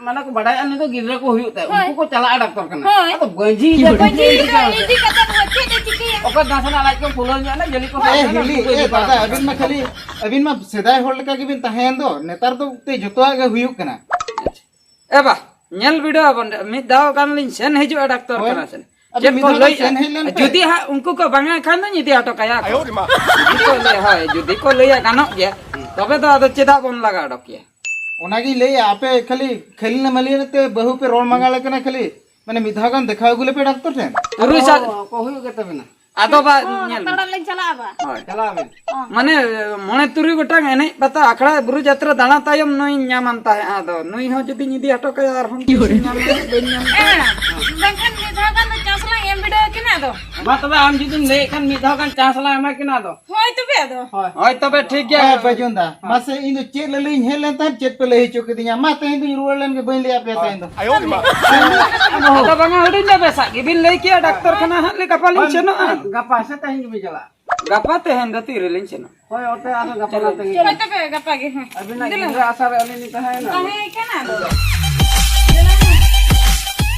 ᱢᱟᱱᱮ ᱠᱚ ᱵᱟᱲᱟᱭᱟ ᱩᱱᱤ ᱫᱚ ᱜᱤᱫᱽᱨᱟᱹ ᱠᱚ ᱦᱩᱭᱩᱜ ᱛᱟᱭ᱾ ᱦᱳᱭ᱾ ᱩᱱᱠᱩ ᱠᱚ ᱪᱟᱞᱟᱜᱼᱟ ᱰᱟᱠᱛᱚᱨ ᱠᱷᱟᱱᱟ᱾ ᱦᱳᱭ᱾ ᱟᱫᱚ ᱢᱟᱹᱡᱷᱤ ᱫᱚ ᱢᱟᱹᱡᱷᱤ ᱫᱚ ᱤᱫᱤ ᱠᱟᱛᱮ ᱦᱚᱸ ᱪᱮᱫ ᱮ ᱪᱤᱠᱟᱹᱭᱟ? ᱚᱠᱚᱭ ᱱᱟᱥᱮᱱᱟᱜ ᱞᱟᱡ ᱠᱚ ᱯᱷᱩᱞᱟᱹᱣ ᱧᱚᱜ ᱮᱱᱟ, ᱡᱟᱹᱞᱤ ᱠᱚ ᱮ ᱥᱟᱵ ᱮᱱᱟ, ᱦᱤᱞᱤ, ᱩᱱᱠᱩ ᱠᱚ ᱮ ᱤᱫᱤ ᱠᱚᱣᱟ ᱫᱟᱫᱟ, ᱰᱟᱠᱛᱚᱨ ᱟᱹᱵᱤᱱ ᱢᱟ ᱠᱷᱟᱱᱟ᱾ ᱠᱷᱟᱹᱞᱤ, ᱟᱹᱵᱤᱱ ᱢᱟ ᱥᱮᱫᱟᱭ ᱦᱚᱲ ᱞᱮᱠᱟ ᱜᱮᱵᱤᱱ ᱛᱟᱦᱮᱸᱭᱮᱱ ᱫᱚ᱾ ᱱᱮᱛᱟᱨ ᱫᱚ ᱛᱮ ᱡᱚᱛᱚᱣᱟᱜ ᱜᱮ ᱦᱩᱭᱩᱜ ᱠᱟᱱᱟ᱾ ᱮ ᱵᱟ, ᱧᱮᱞ ᱵᱤᱰᱟᱹᱣ ᱟᱵᱚᱱ, ᱢᱤᱫ ᱫᱷᱟᱣ ᱜᱟᱱ ᱞᱤᱧ ᱥᱮᱱ ᱦᱤᱡᱩᱜᱼᱟ ᱰᱟᱠᱛᱚᱨ ᱦᱳᱭ᱾ ᱠᱷᱟᱱᱟ ᱥᱮᱱ᱾ ᱟᱫᱚ ᱪᱮᱫ ᱢᱤᱫ ᱠᱚ ᱫᱷᱟᱣ ᱜᱟᱱ ᱞᱟᱹᱭᱟ? ᱥᱮᱱ ᱦᱮᱡ ᱞᱮᱱ ᱯᱮ᱾ ᱡᱩᱫᱤ ᱦᱟᱸᱜ ᱩᱱᱠᱩ ᱠᱚ ᱵᱟᱝᱟ ᱠᱷᱟᱱ ᱫᱚᱧ ᱤᱫᱤ ᱦᱚᱴᱚ ᱠᱟᱭᱟ᱾ ᱟᱭᱳ ᱨᱮ ᱢᱟ᱾ ᱡᱩᱫᱤ ᱠᱚ ᱞᱟᱹᱭᱟ, ᱦᱳᱭ, ᱡᱩᱫᱤ ᱠᱚ ᱞᱟᱹᱭᱟ ᱜᱟᱱᱚᱜ ᱜᱮᱭᱟ, ᱛᱚᱵᱮ ᱫᱚ ᱟᱫᱚ ᱪᱮᱫᱟᱜ ᱵᱚᱱ ᱞᱟᱜᱟ ᱚᱰᱚᱠᱮᱭᱟ? ᱚᱱᱟᱜᱤᱧ ᱞᱟᱹᱭᱮᱜᱼᱟ, ᱟᱯᱮ ᱠᱷᱟᱹᱞᱤ ᱠᱷᱟᱹᱞᱤ ᱱᱟ ᱢᱟᱹᱞᱤ ᱛᱮ ᱵᱟᱹᱦᱩ ᱯᱮ ᱨᱚᱲ ᱢᱟᱸᱜᱟᱞᱮ ᱠᱟᱱᱟ ᱠᱷᱟᱹᱞᱤ᱾ ᱢᱟᱱᱮ ᱢᱤᱫ ᱫᱷᱟᱣ ᱜᱟᱱ ᱫᱮᱠᱷᱟᱣ ᱟᱹᱜᱩ ᱞᱮᱯᱮ ᱰᱟᱠᱛᱚᱨ ᱴᱷᱮᱱ᱾ ᱛᱩᱨᱩᱭ ᱥᱟ- ᱠᱚ ᱦᱩᱭᱩᱜ ᱜᱮ ᱛᱟᱵᱮᱱᱟ᱾ ᱟᱫᱚ ᱵᱟ, ᱦᱚᱸ, ᱧᱮᱞ ᱢᱮ᱾ ᱰᱟᱠᱛᱟᱨ ᱚᱲᱟᱜ ᱞᱤᱧ ᱪᱟᱞᱟᱜᱼᱟ ᱵᱟ᱾ ᱦᱳᱭ᱾ ᱪᱟᱞᱟᱜ ᱟᱵᱮᱱ᱾ ᱦᱚᱸ᱾ ᱢᱟᱱᱮ, ᱢᱚᱬᱮ ᱛᱩᱨᱩᱭ ᱜᱚᱴᱟᱝ ᱮᱱᱮᱡ ᱯᱟᱛᱟ ᱟᱠᱷᱲᱟ ᱵᱩᱨᱩ ᱡᱟᱛᱨᱟ ᱫᱟᱬᱟ ᱛᱟᱭᱚᱢ ᱱᱩᱭ ᱧᱟᱢᱟᱢ ᱛᱟᱦᱮᱸᱫ᱾ ᱟᱫᱚ ᱱᱩᱭ ᱦᱚᱸ ᱡᱩᱫᱤᱧ ᱤᱫᱤ ᱦᱚᱴᱚ ᱠᱟᱭᱟ, ᱟᱨᱦᱚᱸ ᱛᱤᱥᱤᱧ ᱧᱟᱢᱮᱭᱟ, ᱵᱟᱹᱧ ᱧᱟᱢ ᱠᱚᱣᱟ᱾ ᱦᱮᱸ, ᱵᱟᱝᱠᱷᱟᱱ ᱢᱤᱫ ᱫᱷᱟᱣ ᱜᱟᱱ ᱫᱚ ᱪᱟᱱᱥ ᱞᱟᱝ ᱮᱢ ᱵᱤᱰᱟᱹᱣ ᱟᱹᱠᱤᱱᱟ ᱟᱫᱚ᱾ ᱢᱟ ᱛᱚᱵᱮ, ᱟᱢ ᱡᱩᱫᱤᱢ ᱞᱟᱹᱭᱮᱫ ᱠᱷᱟᱱ ᱢᱤᱫ ᱫᱷᱟᱣ ᱜᱟᱱ ᱪᱟᱱᱥ ᱞᱟᱝ ᱮᱢᱟ ᱠᱤᱱᱟ ᱟᱫᱚ᱾ ᱦᱳᱭ ᱛᱚᱵᱮ ᱟᱫᱚ᱾ ᱦᱳᱭ᱾ ᱦᱳᱭ ᱛᱚᱵᱮ ᱴᱷᱤᱠ ᱜᱮᱭᱟ᱾ ᱦᱮᱸ, ᱵᱟᱹᱡᱩᱱ ᱫᱟ, ᱦᱮᱸ᱾ ᱢᱟᱥᱮ, ᱤᱧ ᱫᱚ ᱪᱮᱫ ᱞᱟᱹᱞᱟᱹᱭᱤᱧ ᱦᱮᱡ ᱞᱮᱱ ᱛᱟᱦᱮᱸᱫ, ᱪᱮᱫ ᱯᱮ ᱞᱟᱹᱭ ᱦᱚᱪᱚ ᱠᱤᱫᱤᱧᱟ? ᱢᱟ, ᱛᱮᱦᱮᱧ ᱫᱩᱧ ᱨᱩᱣᱟᱹᱲ ᱞᱮᱱ ᱜᱮ, ᱵᱟᱹᱧ ᱞᱟᱹᱭ ᱟᱯᱮᱭᱟ ᱛᱮᱦᱮᱧ ᱫᱚ᱾ ᱟᱭᱳ ᱨᱮ ᱢᱟ᱾ ᱟᱫᱚ ᱵᱟᱝᱟ, ᱦᱩᱰᱤᱧ ᱫᱟ ᱵᱮᱥᱟᱜ ᱜᱮᱵᱤᱱ ᱞᱟᱹᱭ ᱠᱮᱜᱼᱟ, ᱰᱟᱠᱛᱚᱨ ᱠᱷᱟᱱᱟ ᱦᱟᱸᱜ ᱞᱮ ᱜᱟᱯᱟ ᱞᱤᱧ ᱥᱮᱱᱚᱜᱼᱟ᱾ ᱜᱟᱯᱟ ᱥᱮ ᱛᱮᱦᱮᱧ ᱜᱮᱵᱤᱱ ᱪᱟᱞᱟᱜᱼᱟ? ᱜᱟᱯᱟ ᱛᱮᱦᱮᱧ ᱫᱚ ᱛᱤᱨᱮᱞᱤᱧ ᱥᱮᱱᱚᱜ? ᱦᱳᱭ, ᱚᱱᱛᱮ ᱟᱨᱦᱚᱸ ᱜᱟᱯᱟ ᱞᱮ ᱛᱟᱹᱝᱜᱤ ᱦᱳᱭ ᱠᱟᱜᱼᱟ᱾ ᱛᱚᱵᱮ ᱜᱟᱯᱟ ᱜᱮ, ᱦᱮᱸ᱾ ᱟᱹᱵᱤᱱᱟᱜ ᱫᱮᱞᱟ᱾ ᱜᱤᱫᱽᱨᱟᱹ ᱟᱥᱟ ᱨᱮ ᱟᱹᱞᱤᱧ ᱞᱤᱧ ᱛᱟᱦᱮᱸᱭᱮᱱᱟ᱾ ᱛᱟᱦᱮᱸ ᱠᱟᱱᱟ ᱟᱫᱚ᱾